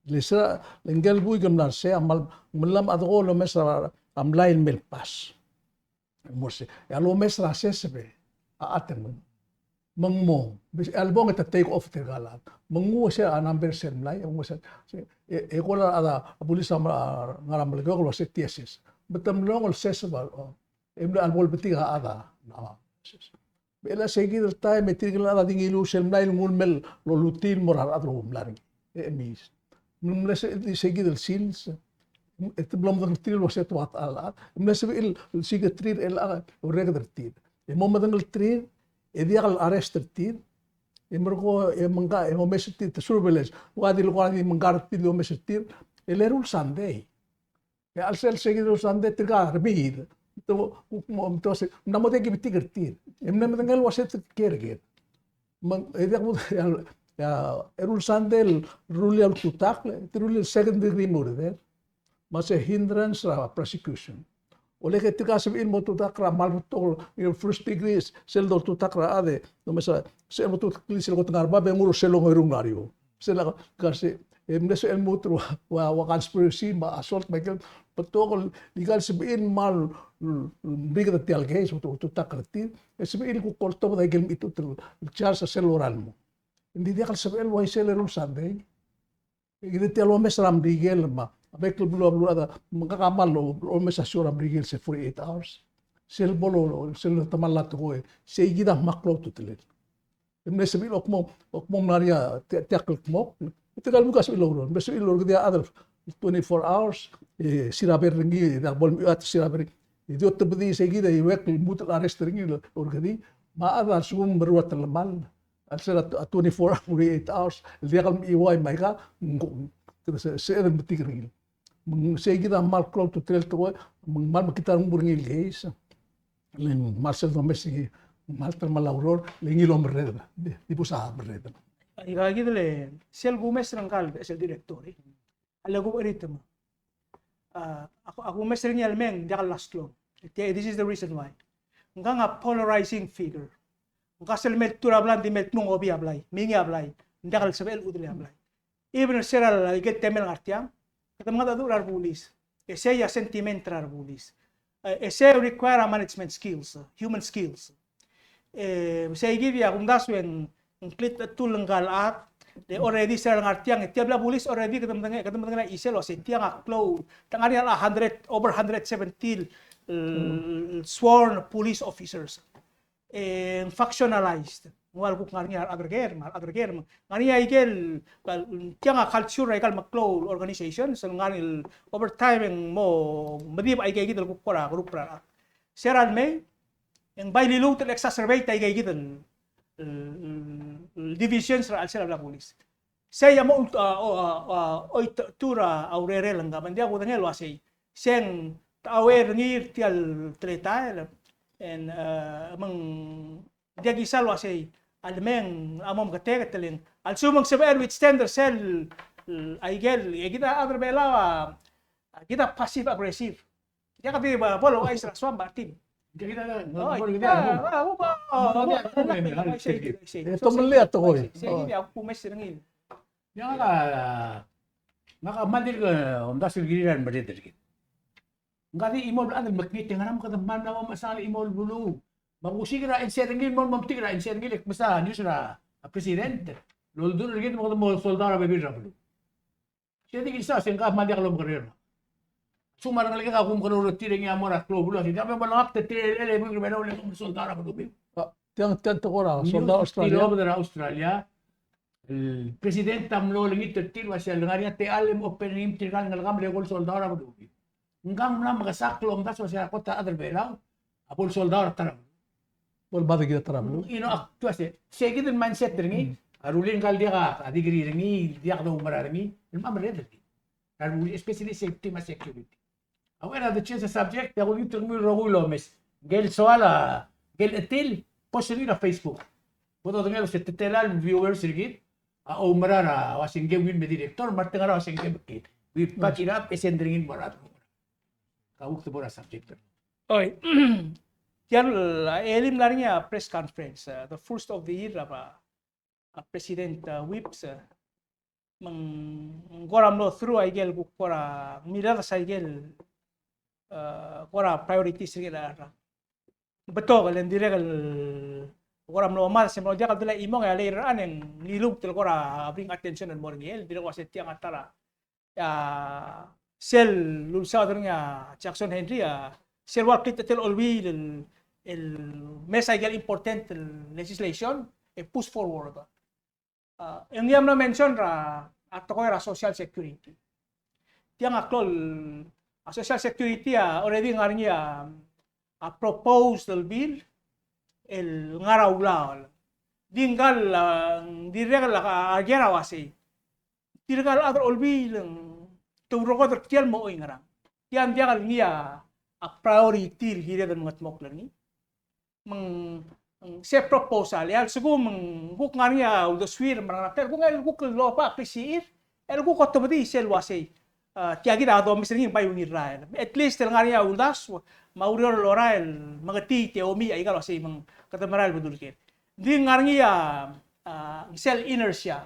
Le se, le ngike el buik el mla er sei a kmal, ng mla me a deko el omes er a, a mlai el mei el pass. Mo er sei, e a lomes er a seseb a, a tang. Me ng mo, e a lebong e te take off tirka el chad. Me ng ua se a number sel mlai, e ng ua se, e, e kora a, a bulis a, a ngar er a Melekeok el ua se tia seseb. Me te mlong el seseb a, e mle a lebo el betik a chad a, a, seseb. Me chelecha sei kid el taem e tirke el chad a di ngiluu sel mlai el nguu el mei el olutii el mo er a rechad el mla er ngii. E, e mis. Me ng mle se, sei kid el sils. E te mlo medengelterir el ua se te ua ta el chad. E mle sebechir el siik er tir el chad, orreked er tir. E mo medengelterir, e diak el arrest er tir. E merekong, e mengka, e omes er tir, te surveillance. Ua di le kora di mengkar er tir, di omes er tir. E le eru el sandei. E a chelsel sei kid el eru el sandei tirka a remiid. Me te, me te, me te, mla mo diak ki betik er tir. E mle medengei el ua se te kiei er kid. Me ng, e diak bo, e a, e a eru el sandei el rullii a ultutakl, te rullii el second degree murder. Me se hindrance er a prosecution. Olek e tirka sebechir el mo tutakl er a kmal betok, you know, first degree, sel doltutakl er a chad e, no me sa, sel mo tutakl sel kot ngar er a bab e nguu er sel ongeru el ngar er eou. Sel a, kasi, e mle sebechel el lmuut er a ua, ua conspiracy me a assault me a ikel betok el, ika el sebechir el kmal, mm, big er tia el case, ultu-, ultutakl er tir, e sebechir el kuk oltobed a ikel mechitechut el charge er sel lorael el mo. Ng di diak el sebechel el uaisei el eru el sandei. E kid tia el omes er a Merikel me a bek el beluu a beluulechad, me ngak a kmal omes a show er a Merikel se forty-eight hours. Sel bo lo, sel te mla tekoi, sei kid a kmal klou a ultutelel. E mle sebechir el kmo, kmo ng ngar er ngii a tia, tia el kmo, e tirka el buik a sebechir el oureor, mle sebechir el orrekedii a chad el twenty-four hours, e siraber er ngii, e diak bo lemechuodel, siraber er ngii. E di otebedii sei kid e iuekl el lmuut el arrest er ngii el orrekedii, me a chad a lsekum meruul a telemall. A chelsel a twenty-four hours, forty-eight hours, el diak el mechiuaiu me aika, ng ko-, kede se-, sebeched el metik er ngii. Me ng sei kid a kmal klou a ultutelel el tekoi, me ng kmal mekngit a renguk er ngii el case. Le ng kmal sel domes er ngii, ng kmal telemall a ureor, le ngii el omerreder, di, di bo sa merreder. Aika kid el, sel kumes er ngka el, sel director, e. A le kubecherit me. A, a, a kumes er ngii a le mei e ng diak el last long. Tia, this is the reason why. Ngka a polarizing figure. Ngka sel mei el tuu er a blai, ng di mei el tmuu a obii a blai, mingii a blai, ng diak el sebechel el chudelii a blai. Even er se er a ikel temel ngar tiang, kede mengedecheduch er a rebulis. E sei a sentiment er a rebulis. E, e sei a require a management skills, human skills. E, sei kid a kumdasu e ng ng kletechetul ngka el chad, le already sel ngar tiang, e tia el bla bulis already kede medengei, kede medengei a chisel el uasei tiang a klou, te ngar er ngii a hundred, over hundred seventy el, el sworn police officers. E, factionalized. Ng ua le kuk ngar er ngii a rechad er ker, me a rechad er ker, me ng ngar er ngii a ikel, tiang a culture er a ikal meklou el organization, sel ngar er ngii el over time e ng mo medibech a ika kid el kuk kora group er a rechad. Se er a lemei, e ng bai liluut el exacerbate a ika kid el, el, el divisions er a chelsel a bla bulis. Sei a mo ult-, a, o, a, a, oitechetur a urerel ngka, me ng diak kudengei el uasei. Se ng te aware er ngii er tia el teletael, e ng, a, me ng diak kisa el uasei, a lemei ng a mo meketeket el ng. A lsekum ng sebechel el withstand er sel, a ikel, e kid a chad er a Belau a, a kid a passive aggressive. Diak di ba, bo louchais er a soam, ba team. Diak di, oh, diak, ah, oh, ba, oh, oh, oh, sei, sei, sei. E, tomellii a tekoi. Sei, sei, a kumes er ngii. Ngak a, ngak a kmal dirk omdasu el kirir a remerreder er kid. Ngak di chimo el chad el mekngit e ngera me kede kmal mla mo mechesang el chimo el beluu. Me ak osiik er a answer er ngii, mo, mo metik er a answer er ngii, le kmesa news er a president el oldurech er kid me kede mo soldau er a bebil er a beluu. Sei di kisa, se ngka a kmal diak lomekerreu. Sel mo er a rengelekek a kumekerreu er tir e ngii a mo er a klou el beluu, se diak bo lengakl e tir el, el, el, el, el, el, soldau er a belubiu. A, tiang, tiang tekoi er a soldau er a Australia. Tir obed er a Australia. El president a mlo olengit er tir el uasei a lengar er ngii a techall e mo open er ngii me tirka el ngelekam el eko el soldau er a belubiu. Ngka ng mla mekesakl el omdasu el uasei a kot a chad er a Belau a bo el soldau er a ta er a beluu. Bo el bad er kid a ta er a beluu. You know, ak tua se, se kid el mindset er ngii, a rullii ngka el diak a degree er ngii, diak doumerang er ngii, el mla merreder er kid. A rullii, especially safety me a security. A uchei er a de change a subject, e a kulengit er kemiu el rokui el omes. Ngike el soal a, ngike el chetil, post er ngii er a Facebook. Bo dodengei el uasei te tela el viewers er kid a oumerang er a uasei ngike el me director, me a rengar er a uasei ngike el mekngit. We pack it up, e send er ngii el mo er a Ka kuk te bo er a subject. Oi. Tia el, a, el mla er ngii a press conference, a, the first of the year, a, a President, a, Whipps, a, Me ng kora mlo through a ikel kuk kora mirror a ikel, eh, kora priorities er ngii er a, er a betok el, e ng dirrek el kora mlo mad, se mlo diak el delai chimong, e a later on e ng ngiluu el kora bring attention el mo er ngii el dirrek el ua se tiang a ta er a, a, sel lulsaod er ngii a Jackson Henry, a, sel ua klitechetel a Olbiil el, el mesa ikel important el legislation e push forward. A, e ngii a mlo mention er a, a tekoi er a Social Security. Tiang a klou el, a, Social Security a already ngar er ngii a, a proposed el bill el ngar er a ulaol. Di ngkal, a, dirrek el a, a ker a uasei, tirkal chad er a Olbiil e ng te urekodel er tia el mo oingerang. Tia ng diak el ngii a, a priority el kired el mengedmokl er ngii. Me ng, ng se proposal, e a lsekum ng kuk ngar er ngii a uldesuir me a rengelekek, kuk el kuk loba a klisichir, el kuk otobedii sel uasei, a, tia kid a domes er ngii ng bai ungil el rael. At least el ngar er ngii a uldasu me a ureor el lorael el mengetii e te omiich a ikal uasei me ng kede merael el bedul ker. Ng di ngar er ngii a, a, sel inertia.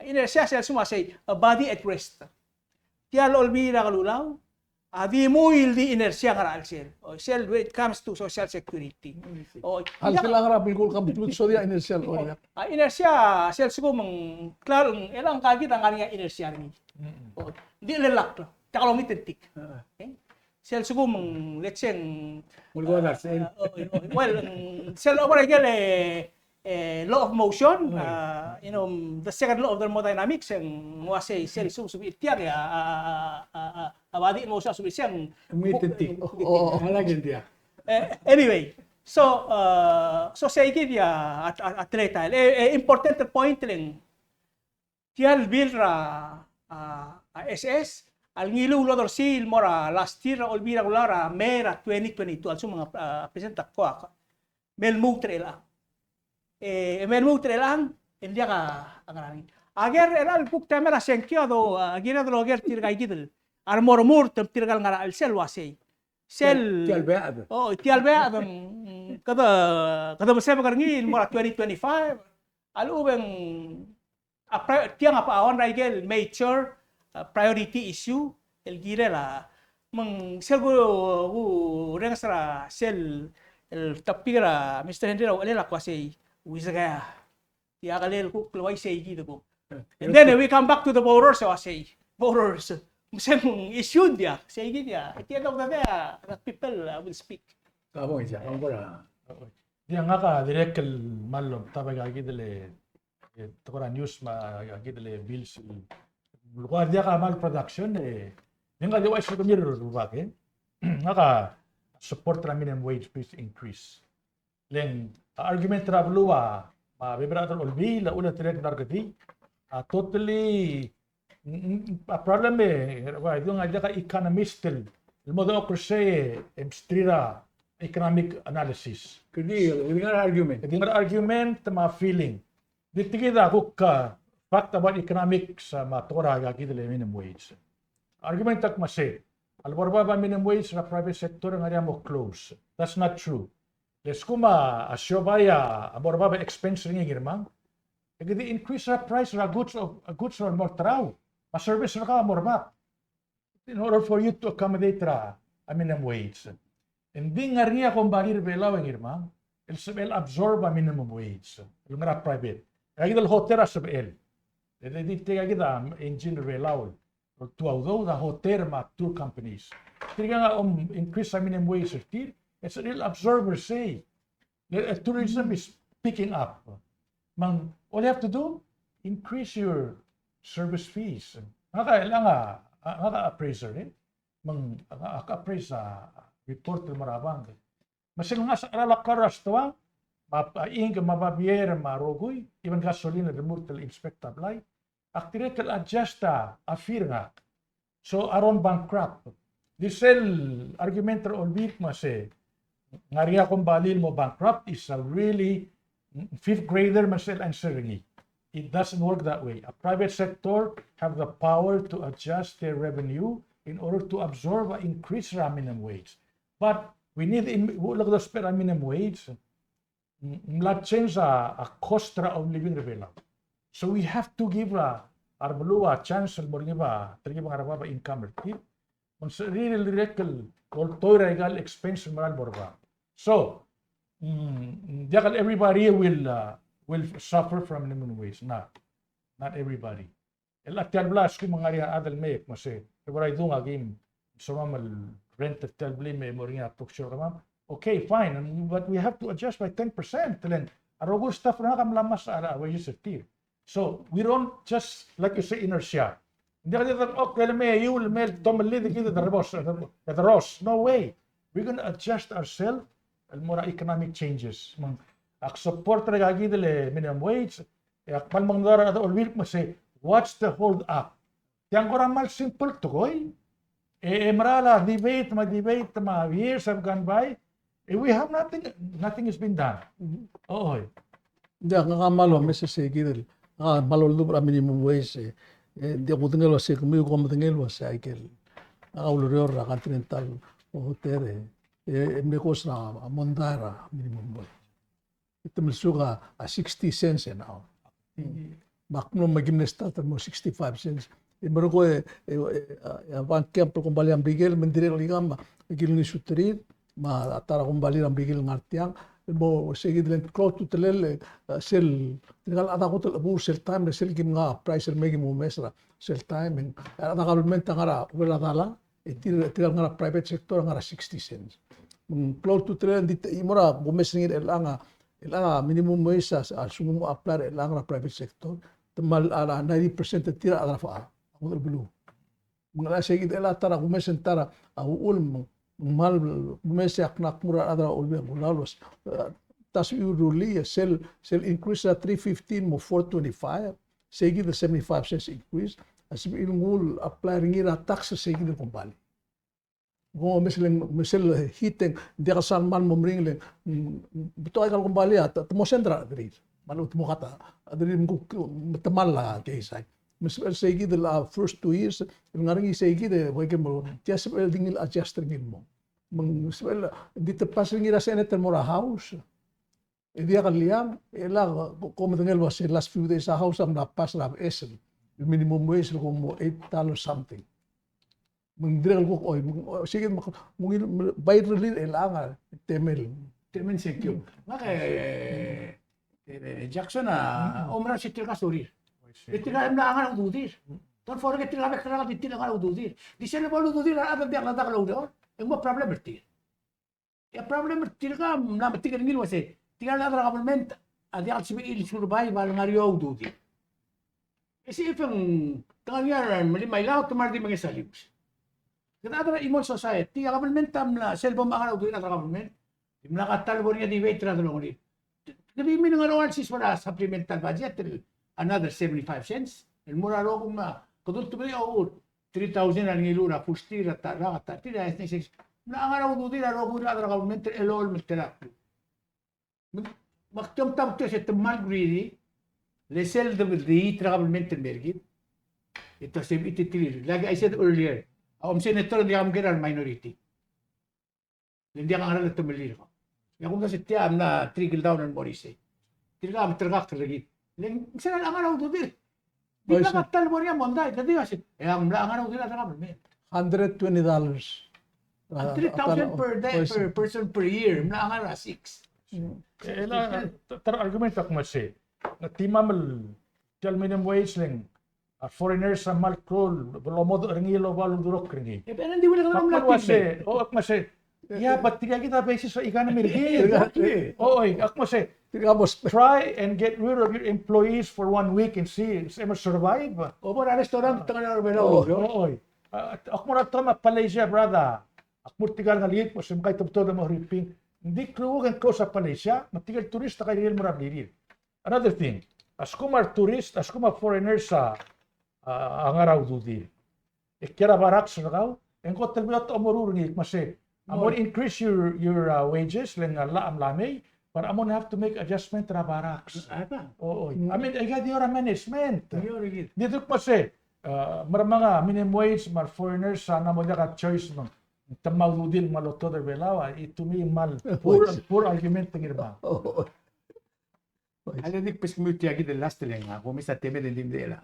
Inertia sel lsekum a sei, a body at rest. Tia el Olbiil er a Kelulau a di mui el di inertia er a chelsel. O, sel when it comes to Social Security. O, a lsekum a ngar er a Merikel a complete sodia inertia, o, a inertia sel lsekum ng klalo, e ng ka kid a ngar er ngii a inertia er ngii. O, di lelakl, tia el omit el tik. Okay? Sel lsekum ng, let's say, ng, well, ng sel over ikel, e, e, law of motion, a, you know, the second law of thermodynamics, e ng uasei sel lsekum subii tiang, e, a, a, a, a, a body in motion a subii tiang. Omit el tik. O, o, o. E, anyway, so, a, so sei kid a, a, a, a teletael. E, e, important point el ng tia el bill er a, a, a S S, a lengiluu el odersii el mo er a last year, a Olbiil er a Kelulau er a May er a twenty twenty-two, a lsekum ng, a, present a koak. Me lmuut er chelechang. E, me lmuut er chelechang, e ng diak a ngar er ngii. A ker er chelechang el kuk taem er a sengkio a do, a, kired el oker tirka kid el, a remo remurt, tirka el ngar er a chelsel el uasei. Sel, tia el, tia el bead. O, tia el bead, mm, kede, kede mesebek er ngii el mo er a twenty twenty-five. A lechub e ng a pri-, tiang a one er a ikel major, a, priority issue el kirel a, me ng sel ku, ku renges er a sel, el topic er a Mister Henry er a uchelel a kuk uasei, uisekea. Tia a kelel kuk el uaisei kid kuk. And then we come back to the voters, uasei, voters. Me se ng issue ng diak, sei kid a. At the end of the day, a, the people, a, will speak. Ka bo, ia, kang ko er a. Ia, ngak a dirrek el kmal omtab aika kid el, e, tekoi er a news me aika kid el bills. Ng kora diak a kmal production, e, ng di uaisei kemiu el rubak, e. Ngak a support er a minimum wage increase. Le ng argument er a beluu a, me a bebil er a rechad er a Olbiil a uchul e dirrek el ngar er kid, a totally, mm, mm, a problem e, ua, e di ngak a diak a economist el, el mo dechor er sei e msterir a economic analysis. Kede, kede ngar er a argument. Kede ngar er a argument me a feeling. Di tia kid a kuk, a, fact about economics, a, me a tekoi er a kid el minimum wage. Argument a kmo sei, a lebo er bab a minimum wage er a private sector e ng ngar er ngii a mo close. That's not true. Le lsekum a siobai a mo er bab a expense er ngii, Ngirmang, e kede increase er a price er a goods of, a goods er a mo er terau, me a service er kau a mo er bab. In order for you to accommodate er a, a minimum wage. Ng di ngar er ngii a kombalii er a Belau, Ngirmang, el sebechel absorb a minimum wage el ngar er a private. Aika kid el hotel a sebechel. E di tia kid a engine er a Belau el oltuu a udoud, a hotel me a tour companies. Tirka a om increase a minimum wage er tir, e sebechel absorb er sei. The, uh, tourism is picking up. Me ng, all you have to do, increase your service fees. Ngak a, ngak a, ngak a appraiser, e. Me ng, ngak a appraise a report el mo er a bank. Me sel ngasech er a klalo er a stoang, me a, a, ink, me a babier, me a rokui, even gasoline, remurt el inspect a blai. Ak dirrek el adjust a, a fee er ngak. So a run bankrupt. Di sel argument er a Olbiil me se ng ngar er ngii a kombalii el mo bankrupt is a really fifth grader me sel answer er ngii. It doesn't work that way. A private sector have the power to adjust their revenue in order to absorb a increase er a minimum wage. But we need in, look at the minimum wage. Ng mla change a, a cost er a of living er a Belau. So we have to give a, a rebeluu a chance el mo er ngii a, telkib a ngar er a bab a income er tir. Me ng sebechir el dirrek el oltoir a ikal expense el mera el bo er a bab. So, mm, diak el everybody will, uh, will suffer from minimum wage. Not, not everybody. El a tia el bla a skuul me ng ngar er ngii a chad el mei me se, e bo er a idung a kim, soam el rent er tia el blil me mo er ngii a toksiu er kemam. Okay, fine, and, but we have to adjust by ten percent. Len a rokui el staff er ngak a mla mesa a wages er tir. So we don't just, like you say, inertia. Ng diak di, okay, le mei a eou, le mei a tomellid, kid a derros, a derros. No way. We're gonna adjust ourselves el mo er a economic changes. Me ng, ak support er a ikakid el minimum wage, e ak kmal mengedecheduch er a rechad er a Olbiil me se, what's the hold up? Tiang kora kmal simple tekoi. E, e mera el debate me a debate me a years have gone by. E we have nothing, nothing has been done. Oi. Ng diak, ngak a kmal omes er seikid el, ngak a kmal oldubech er a minimum wage, e, e ng diak kudengei el uase kemiu kom medengei el uase aikel, ngak a ulereor er a Continental Hotel, e, e mle cause er a mondai er a minimum wage. E te mle soak a, a sixty cents an hour. Me ak mlo me kim mle start el mo sixty-five cents. E merekong e, e, e, a, a Van Camp el kombalii a Merikel, me ng dirrek el ikang me a kilngusuterir, me a ta er a kombalii er a Merikel el ngar tiang, el mo seikid el klou a ultutelel, e, sel, tirka el chad a kot el chebur sel taem, sel kim ngar a price el mei e kim omes er a sel taem, e a rechad er a government a ngar er a, over a dollar, e tir, tirka el ngar er a private sector a ngar er a sixty cents. Me ng klou a ultutelel, ng di te, e mo er a kumes er ngii er chelechang a, chelechang a minimum wage a, a lsekum mo apply er chelechang er a private sector, te kmal a, a ninety percent er tir a rechad er a, a ngodech el beluu. Me ng chelechang seikid el ta er a kumes e ng ta er a uchul me ng kmal kumes e ak ngak mo er a rechad er a Olbiil er a Kelulau el uase, e, ta sebechir el rullii, e sel, sel increase er a three fifteen mo four twenty-five, seikid el seventy-five cents increase, a sebechir el nguu el apply er ngii er a tax er seikid el kombalii. Kom omes le ng, me sel heat e ng diak el sal kmal mo meringel e ng, mm, betok a ikal kombalii a te, te mo send er a rechederir. Me a lechub te mo cut a rechederir me kuk, me te kmal a keisai. Me sebechel seikid el, a, first two years el ngar er ngii seikid e, ua ikel mo, tia sebechel di ngii el adjust er ngii el mo. Me ng sebechel, di te pass er ngii er a Senate el mo er a House. E diak el liang, e le ko, kom medengei el uase last few days a House a mla pass er a beches el minimum wage el ko mo eight dollars something. Me ng dirrek el kuk, oi, me ng, oi, seikid me ng, me ng bai rullii er chelechang a temel. Temel sengkio. Ngak e, e, e, Jackson a, omerang se tirka sorir. E tirka a mla ngar er a ududir. Don't forget tirka a bek el rak di tirka a ngar er a ududir. Di sel bo lududir a rechad a diak el dak el oureor, e ng mo problem er tir. E a problem er tirka a mla metik er ngii el uase, tirka el chad er a government a diak el sebechir el survive a lengar er eou a ududir. E se if e ng te ngar er ngii a melim a ilau, te mla di menges a lius. Kede chad er a chimo el society, a government a mla, sel bo mngar er a ududir a chad er a government, e mla ka ta el bo er ngii a debate er a delongelir. Kede di mle ngar er a uaisei er a supplemental budget el another seventy-five cents el mo er a rokui me a, kede ultebedii a uchul three thousand a ngiluu er a full steel, a ta er a, a ta er tir, a ethnic section. Mla ngar er a ududir a rokui el chad er a government el elolem el tela. Me ak di omtab tia se te kmal greedy, le sel de, de eat er a government el mer kid. E te sebechir el tir. Like I said earlier, a om senator a diak mker a re minority. Le ng diak a ngerang el temellii er kau. E a kumdasu e tia a mla trickle down el mo er isei. Tirka a meterkakl er kid. Le ng sel ngar er a ududir. Di mla ka ta el bo er ngii a mondai, te di uase, e a mla ngar er a ududir a rechad er a government. Hundred twenty dollars. A three thousand per day, per person per year. Mla ngar er a six. E le, ta er a argument a kmo se, ng di mle, tia el minimum wage le ng a foreigners a kmal klou el bo lomodech er ngii el oba uldurokl er ngii. E, but ng di ua le kede mla uase, o, ak kmo se, yeah, but tirka kid a basis er a economy er kid. Exactly. O, oi, ak kmo se, tirka bo try and get rid of your employees for one week and see, se mo survive. O, bo er a restaurant, te ngar er a Belau. O, oi. A, ak mo er a ta me a Malaysia, brother. Ak mo er tirka el ngelekir, me se mkai te betok el mo Huriping. Ng di klou e ng close a Malaysia, me tirka el tourist a kairir el mo er a blirir. Another thing, a lsekum a re tourist, a lsekum a re foreigners a, a, a ngar er a ududir, e kiei er a barracks er kau, e ng kot el beot a omeruul er ngii, me se, I'm gonna increase your, your, uh, wages, le ng a llach a mla mei, but I'm gonna have to make adjustment er a barracks. O, oi. I mean, aika di ua management. Di duk me se, uh, me a re manga minimum wage, me a re foreigners a ng mo diak a choice me ng te mo ududir me a lotoded er a Belau, a, e to me ng kmal poor, poor argument er ngii er a. A le di kbeskemiu tia kid el last le ng, a, ko mesa temel e ng di mle chelecha.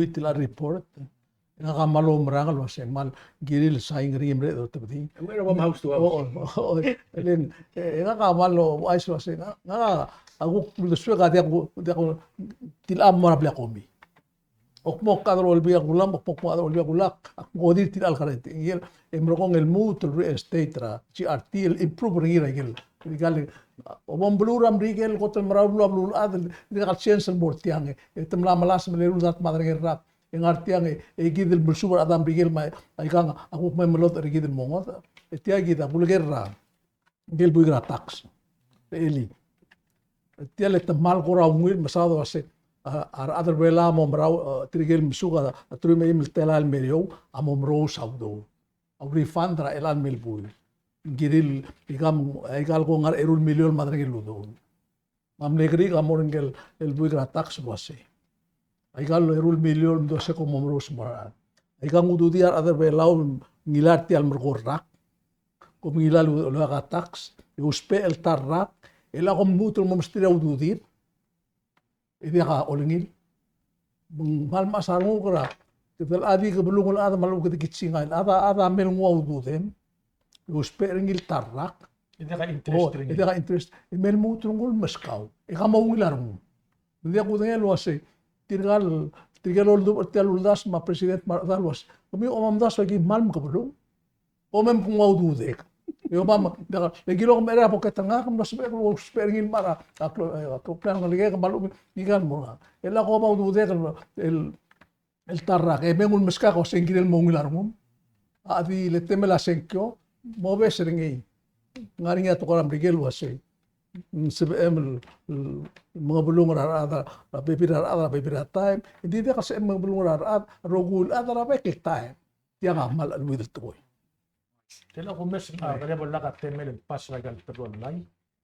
review er tia el report. Ngak a kmal oumerang el uasei kmal kirir el sain er ngii me a rechad er a otebedii. We're from house to house. O, o, o, e le ng, e, ngak a kmal ouchais el uasei, ngak, ngak a kuk uldesuek a diak, diak, tia el mo er a blil a komi. Ak mo chad er a Olbiil er a Kelulau, ak mo chad er a Olbiil er a Kelulau, ak mo di tia el kereti. Ngii el, e merekong el lmuut el real estate er a G R T el improve er ngii er a ikel. Ikel, a, bo mbeluu er a Merikel, kot el merael el beluu a beluulechad, dirkak el chance el mo er tiang e. E te mla melasem el eru el dart me a derengel rak. E ngar tiang e, e kid el melsuub er a chad er a Merikel me a, aikang a kuk me melodech er kid el mo ngodech. E tia kid a kuleker er a, ngike el buik er a tax. Elii. E tia el te kmal kora ungil el mesaod el uasei, a, a rechad er a Belau a mo merau, a, tirke el mesuk a, a teruich me a eim el telael el mei er eou, a mo merous a udoud. a refund er a chelecha el me el buil. Ng kirir, ikang, ikal ko ngar er a eru el miliol me a derengel el udoud. Me a mle kerik a mo er ngike el buik er a tax el uasei, aika el eru el miliol me dosei kom omerous mo er a rechad. Aika ng ududir a rechad er a Belau el ngilai er tia el mereko el rak. Kom ngilai el udoud er a tax, e ousbech el ta el rak, e le kom lmuut el mo mesterir a ududir. E diak a olengil. Me ng kmal mechas a renguk er a, kede locha di kebelung el chad me a lechub e kede kichingai el chad, chad a me lenguu a ududem. E ousbech er ngii el ta el rak. E diak a interest er ngii. E diak a interest. E me lmuut el nguu el meskau. E ke mo ungil a rengum. Me ng diak kudengei el uasei, tirka el, tirka el oldubech er tia el uldasu me a president me a rechedal el uasei, kemiu a omdasu e ki kmal mekebelung. Omem ke nguu a ududek. E omam, diak, le kilok me er a pocket er ngak, me ng sebechek el ousbech er ngii el mla er a, a klo-, e, a kloklir a ngelekek, me a lechub e ng kmal mo er ngak. E le kom a ududek el, el, el ta el rak, e me nguu el meskak, e uasei ng kirel mo ungil a rengum. A di le temel a sengkio, mobes er ngii. Ngar er ngii a tekoi er a Merikel el uasei, ng sebechem el, el, mengebelung er a rechad, er a bebil er a rechad, er a bebil er a taem. Ng di diak el sebechem el mengebelung er a rechad, rokui el chad er a bek el taem. Tiang a kmal cheleuid el tekoi. Te le kumes a, kede bo lak a temel el pass er aika el tekoi el lai.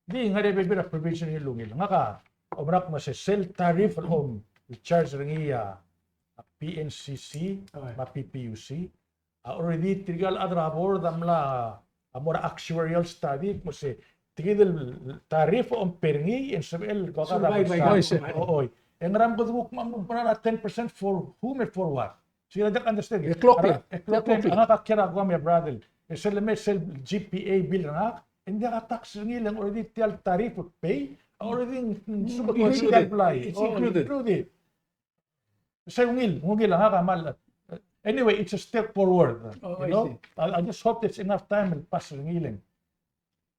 Di ngar er a bebil er a provision el ungil. Ngak a omerak me se sel tariff el om charge er ngii a, a P N C C, me a P P U C. A already tirka el chad er a board a mla, a mo er a actuarial study, me se, tia kid el tariff a om per ngii, e ng sebechel ko a, oi. E ngera me kede kuk mo mera er a ten percent for whom and for what? So, I don't understand. E kloklir. E kloklir. Ngak a kiei er a kuk me a brother. E sel me sel G P A bill er ngak, e ng diak a tax er ngii le ng already tia el tariff el pay, already ng, ng, included. It's included. Included. Se ungil, ungil a ngak a kmal. Anyway, it's a step forward. Oh, you know? I see. I, I just hope there's enough time el pass er ngii le ng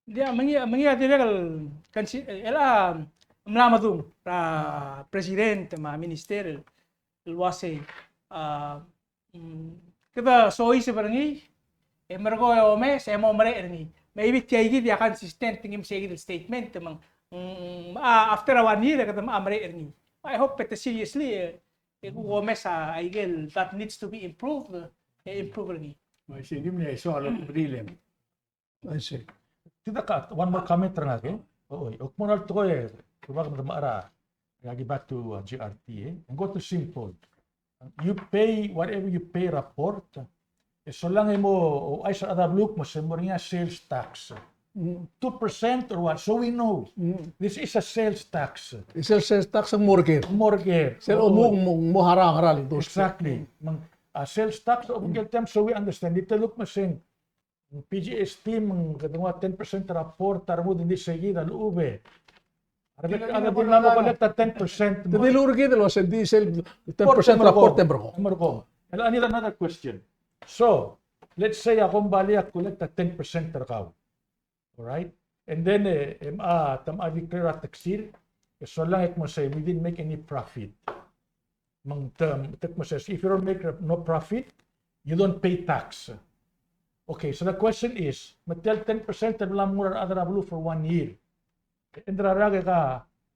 Ng di a, me ngii, me ngii a dirrek el, consi-, el a mla medung er a president me a minister el uasei, a, mm, kede soiseb er ngii, e merekong e omes, e mo merek er ngii. Maybe tia kid a consistent ngii me se kid el statement, me ng, mm, a, after a one year, e kede mo merek er ngii. I hope that seriously, e, e kuk omes a, aike el that needs to be improved, e improve er ngii. Oi, se ngii me a soal el brilliant. I see. Tia kid a one more comment er ngak, e. Oi, ok, mo er a tekoi, e, kuk me de mechar a, e, get back to, uh, G R T, e. Ng go to simple. You pay whatever you pay er a port. E solang e mo, o, ouchais er a rechad er a beluu me se mo er ngii a sales tax. Mm. Two percent or what? So we know. Mm. This is a sales tax. It's a sales tax, ng mo er ker. Mo er ker. Sel omuk, mo, mo harau, harau, those. Exactly. Mm. Me ng, a sales tax, o, mm, ker tiang, so we understand. It look me se ng P G S T me ng kede nguu a ten percent er a port a rengud, ng di se kid a lechub e a rebek el chad a di mla mo collect a ten percent. Te dilu er kid el uasei ng di sel ten percent er a port e merekong. Merekong. And I need another question. So, let's say a kombalii a collect a ten percent er kau. All right? And then, e, e, a, te mla declare a tax er, e solang e kmo se we didn't make any profit. Me ng te, te kmo se, if you don't make no profit, you don't pay tax. Okay, so the question is, me tia el ten percent el mla mo er a rechad er a beluu for one year, e ng di a rak e ke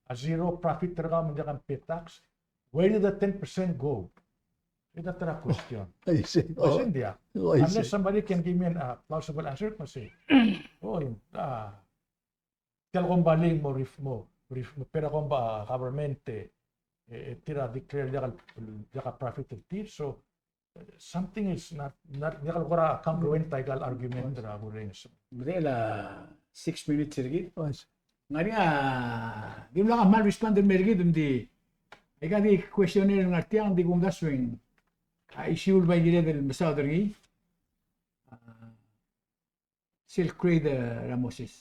a zero profit er kau me ng diak a pay tax, where did the ten percent go? That's the question. I see. Oh, I see. Unless somebody can give me an, uh, plausible answer, me se, oh, uh, tia el kombalii mo ref-, mo ref-, mo pay er a komba-, government, e, e tir a declare diak el, diak a profit er tir. So, eh, something is not, not, diak el kora congruent aika el argument er a kurrenges. Ng di a six minutes er kid. Ng ngar er ngii a, di mla kmal respond el mer kid, ng di, aika di questionnaire el ngar tiang, di kumdasu e ng, a issue el bai kired el mesaod er ngii. A, sel grade er a Moses.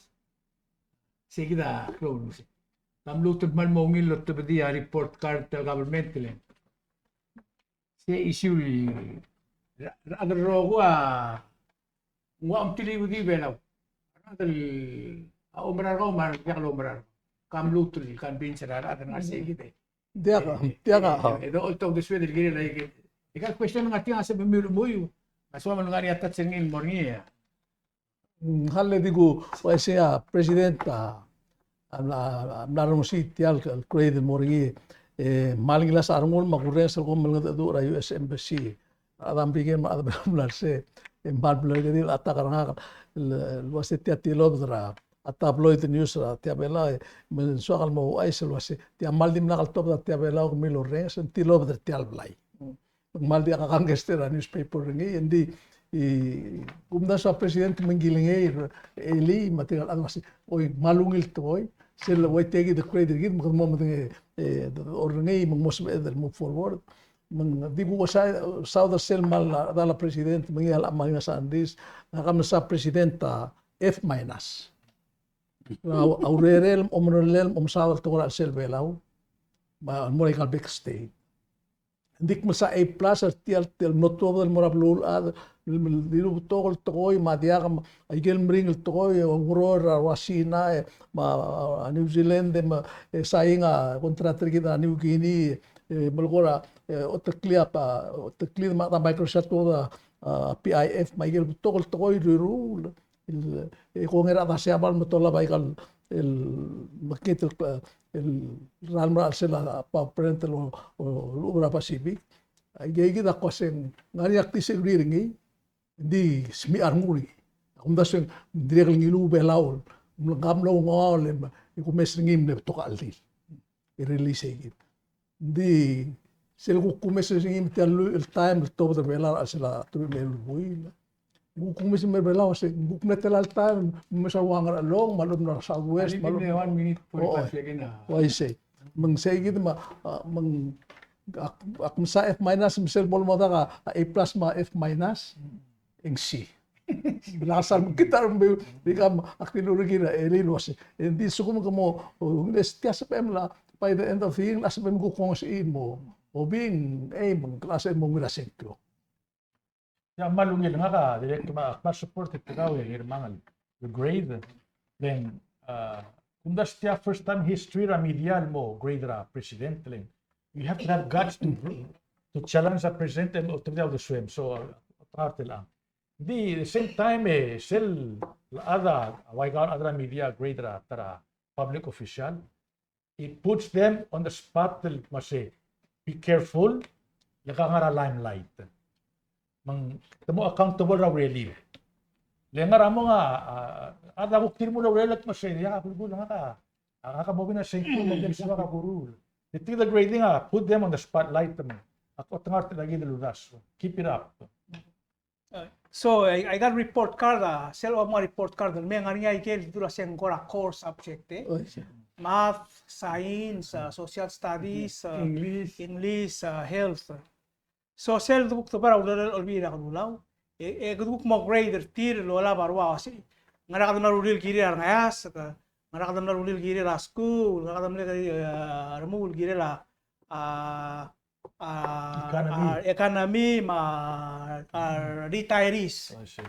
Se kid a klou el uaisei. Te mluut el kmal mo ungil el otobedii a report card er a government le ng, se issue er a, er a rokui a, ng ua omtiliudii Belau. A rechad el oumera er kau me a rechad el diak loumera er kau. Ke mluut el convince er a rechad el ngar se kid e. Diak, diak a. E, e, e, oltobed el sued el kirel aike. Aika el question el ngar tiang a sebechemiu el chemuiu. A soam el ngar er ngii a touch er ngii el mo er ngii a. Mm, ng di kuk uaisei a president a, a, a, a mla rongesii tia el grade el mo er ngii, e, kmal ngilasech a rengul me a kurrenges el kom melengedecheduch er a U S Embassy, a rechad er a Merikel me a rechad er a Belau a mla er sei, e kmal mlo er ngii a attack er ngak el, el uase tia tilobed er a, a tabloid news er a tia Belau, e me ng soak el mo ouchais el uase tia kmal dimlak el tobed a tia Belau kemiu el orrenges, ng tilobed er tia el blai. Me ng kmal diak a kangkei er a newspaper er ngii, e ng di, e, kumdasu a president me ng kilengei er a elii, me tirka el chad el uase, oi, kmal ungil tekoi, sel ua tia kid el credit er kid, me kede mo medengei, e, orrenges, me ng mo sebeched el move forward. Me ng di kuk sa-, saod er sel kmal a, a president, me ngii a Lamangia Sanders, ngak a mesa president a F minus. A, a urerel, omerellel, omesaod el tekoi er a chelsel Belau, me a mo er aika el big state. Ng di kmesa A plus er tia el, tia el mlo tuobed el mo er a beluulechad, el, el, el dilu betok el tekoi, me a diak, me a ikel meringel el tekoi, e oureor er a Ruasina, e, me a, a New Zealand, e, me, e, sain a contract er kid er a New Guinea, e, melekoi er a, e, oteklii a, oteklii me a Microsoft a, a, P I F, me a ikel betok el tekoi el riruul, el, e, kongei er a chad er a Siabal me te olab aika el, el mekngit el, el ralm er a chelsel a power plant el, o, o, lechub er a Pacific. Aike, aike kid a kmo se ng ngar er ngii a disagree er ngii, ng di smiich a rengul er ngii. Ak omdasu e ng dirrek el ngiluu a Belau, ng mlo, ng mlo ngoaol e kumes er ngii me ng betok a cheldil. E release aike kid. Ng di sel kuk kumes er ngii me tia el lluich el taem el tobed er a Belau er a chelsel a teruich me a eai el buil. Kuk kumes er a Belau, se kuk mle tela el taem, me sa ua Ngerchelong, me a lechub a Southwest, me a lechub. One minute, forty-five second, a. Uaisei. Me ng sei kid me, a, me ng ak, ak mesa F minus, me sel bo lemodak a, a A plus me a F minus, e ng C. Bla sal mekngit a rengmiu, di kmo ak dilu er kid er a elii el uase, e ng di lsekum ke mo, o, ng di tia sebechem el, by the end of the year, ng sebechem kuk ongesechii el mo, o, being, e, me ng sebechem mo ungil a sengkio. Ia, kmal ungil, ngak a dirrek el kmal, kmal support er kau e Ngirmang el grade. Then, uh, kumdasu tia first time history er a media el mo grade er a president, le you have to have guts to, to challenge a president and ultimately a uldesuem. So, uh, part el, ah. Di, the same time, e, sel chad a, a ua ika el chad er a media grade er a, ta er a public official, it puts them on the spot el kmo se, be careful, le ke ngar er a limelight. Me ng te mo accountable er a urerir. Le ngar er a mong a, a, a, a kuk tir mo er a urerir el kmo se, ia, belkul, ngak a, a, ngak a mo bina sei kul, me ng soak a kuruul. Di tia el grading a put them on the spotlight, me ak otngar er tia kid el uldasu. Keep it up. Uh, so, I, I got report card, uh, sel mo report card, me ng ngar er ngii a ikel dula se ng kora core subject, e. Oh, I see. Math, science, uh, social studies, uh, English. English, uh, health. So, sel dubuk te bar a urerir el Olbiil er a Kelulau, e, e kede kuk mo grade er tir el olab a rua, se, ngera kede mla rullii el kirir a rengeasek, ngera kede mla rullii el kirir a skuul, ngera kede mle, uh, remuul el kirir a, a, a, economy. A economy, me a, a retirees. I see.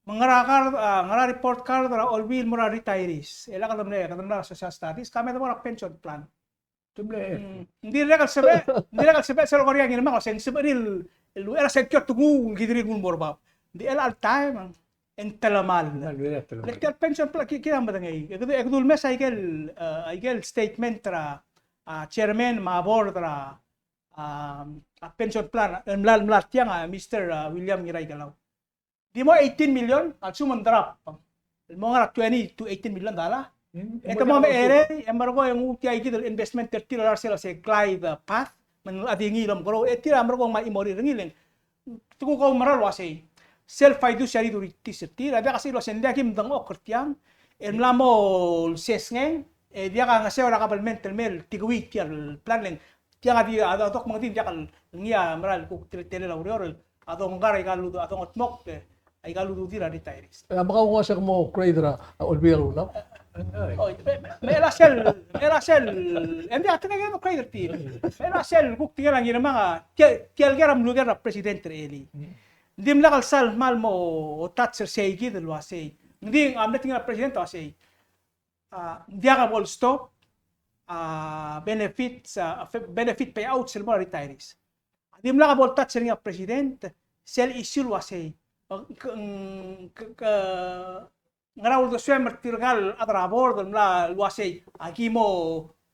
Me ngera kar, a, ngera report card er a Olbiil el mo er a retirees. E le kede mle, kede mla er a social studies, ka me de mo er a pension plan. Te mle. Mm, ng dirrek el sebechel, ng dirrek el sebechel sel kora ngii el mong, se ng sebechir el, el uchei er a sengkio te nguu, ng kirir el nguu el mo er bab. Ng di chelecha el taem, e ng telemall. Telemall, telemall. Le tia el pension plan, ki, ki a medengei. E kede, e kede ulemes a ikel, a, ikel statement er a, a, chairman me a board er a, a, a pension plan, el mla, el mla er tiang a Mister, a, William Ngiraikelau. Di mo eighteen million, a lsekum ng drop. El mo ngar er a twenty to eighteen million dollar. Hmm. E te mo mecherei, e merekong e nguu tia ikid el investment er tir el ngar er sel, se glide path, me ng di ngii el omekeroul, e tir a merekong me a chimorir er ngii le ng Te kuk oumerang el uasei, sel fiduciary duties er tir a diak a sei el uasei ng diak ki mdengchokl er tiang, el mla mo sesngeng, e diak a ngeseu er a kabelment el mei, tia el plan, le ng tiang a di, a, a dok me ng di diak el ngii a mera el kuk teletelel a ureor, a dongkar aika el udu, a dongedmokl, aika el ududir a retirees. E a mekau ng uasei mo grade er a Olbiil a Kelulau. Oi, me, me, me er a sel, me er a sel, e ng diak a tekoi el mo grade er tir. Me er a sel kuk tingel a Ngirmang a, tia, tia el ker a mluker er a president er elii. Ng dimlak el sal kmal mo touch er sei kid el uasei. Ng di a mle tingel a president el uasei, a, ng diak a bo el stop a benefits, a, benefit payouts el mo er a retirees. A dimlak a bo el touch er ngii a president sel issue el uasei, a, k-, k-, k-, ngera uldesuem er tirka el chad er a board el mla el uasei, aki mo,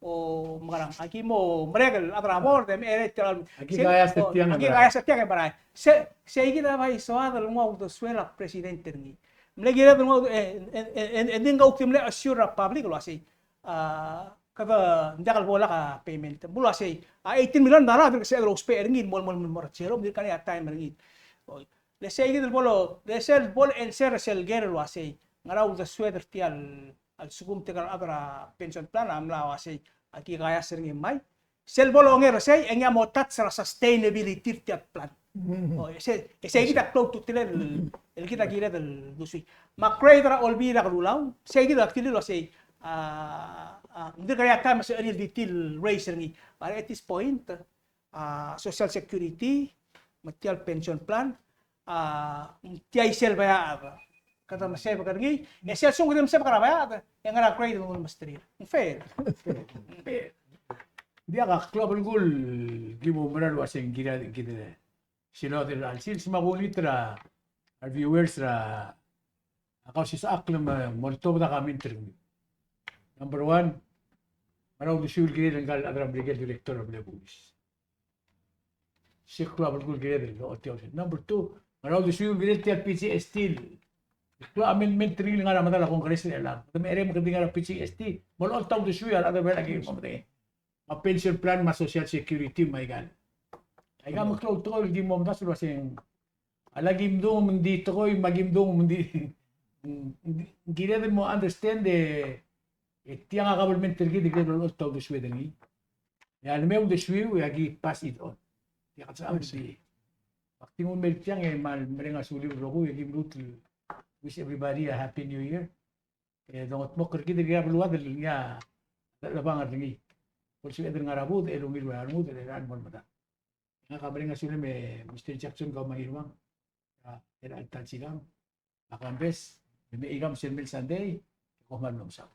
o mekerang, aki mo merek el chad er a board e mereched el, aki kaias er tiang e merai. Aki kaias er tiang e merai. Se, seikid a bai soad el nguu a uldesuel a president er ngii. Mle kired el nguu, e, e, e, e, e ng kuk di mle assure er a public el uasei, a, kede ng diak el bo lak a payment. Me ng uasei, a, eighteen million dollar a dirk sebeched el ousbech er ngii el mo, mo, mo er a zero, me ng dirk ngar er ngii a time er ngii. Oi. Le seikid el bo lo, le sel bo le answer er sel ker el uasei, ngera uldesued er tia el, a lsekum tirka el chad er a pension plan a mla uasei, aki kaias er ngii mai. Sel bo longer er sei, e ngii a mo touch er a sustainability er tia el plan. Mm. O, e sei, e seikid a klou a ultutelel el, el kid a kired el uldesuii. Me a grade er a Olbiil er a Kelulau, seikid a kid el uasei, a, a, ng dirk ngar er ngii a time me se er ngii el di tir el raise er ngii. But at this point, a, Social Security, me tia el pension plan, a, tia isel beia a chad. Kede mesebek er ngii, e sel lsekum kede mesebek er a beia a chad, e ngera grade el mesterir. Fair. Ng diak a klou a belkul el ki bo mera el uasei ng kired, kired. Sel locha er a sils me a kuleker er a, a viewers er a, a Kausisechakl me moltobed a comment er kemiu. Number one, ngera uldesuiu el kirel ngka el chad er a Merikel el director er a blil a bulis. Sel klou a belkul el kired el ochotii a uldesuiu. Number two, ngera uldesuiu el kirel tia el P G S T el klou a amendment er ngii el ngar er a medal a Congress er chelechang. Kede mecherei me kede di ngar er a P G S T, me olecholt a uldesuiu a rechad er a Belau el ki mo medengei. Me a pension plan me a Social Security me aikal. Aika me klou a tekoi el ki mo omdasu el uasei, a lak ki mdung me ng di tekoi, me aki mdung me ng di, ng kired el mo understand e, e tiang a government er kid el kired el olecholt a uldesued er ngii. E a leme a uldesuiu, e aki pass it on. Tia kede sebecham el di. Me ak di nguu el mei er tiang e kmal mereng a suliu el rokui, e ki mluut el wish everybody a happy new year. E dongetmokl er kid el kirel a beluad el ngii a chelebangel er ngii. Bo lsebeched el ngar er a budech el ungil ua rengud er a chelecha el mo medal. Ngak a mereng a sulem e Mister Jackson, kau me a Ngirmang, a, er a chelecha el ta el silang, a Kambes, e me aikang sel mei el Sunday, e kom kmal mlo mesaul.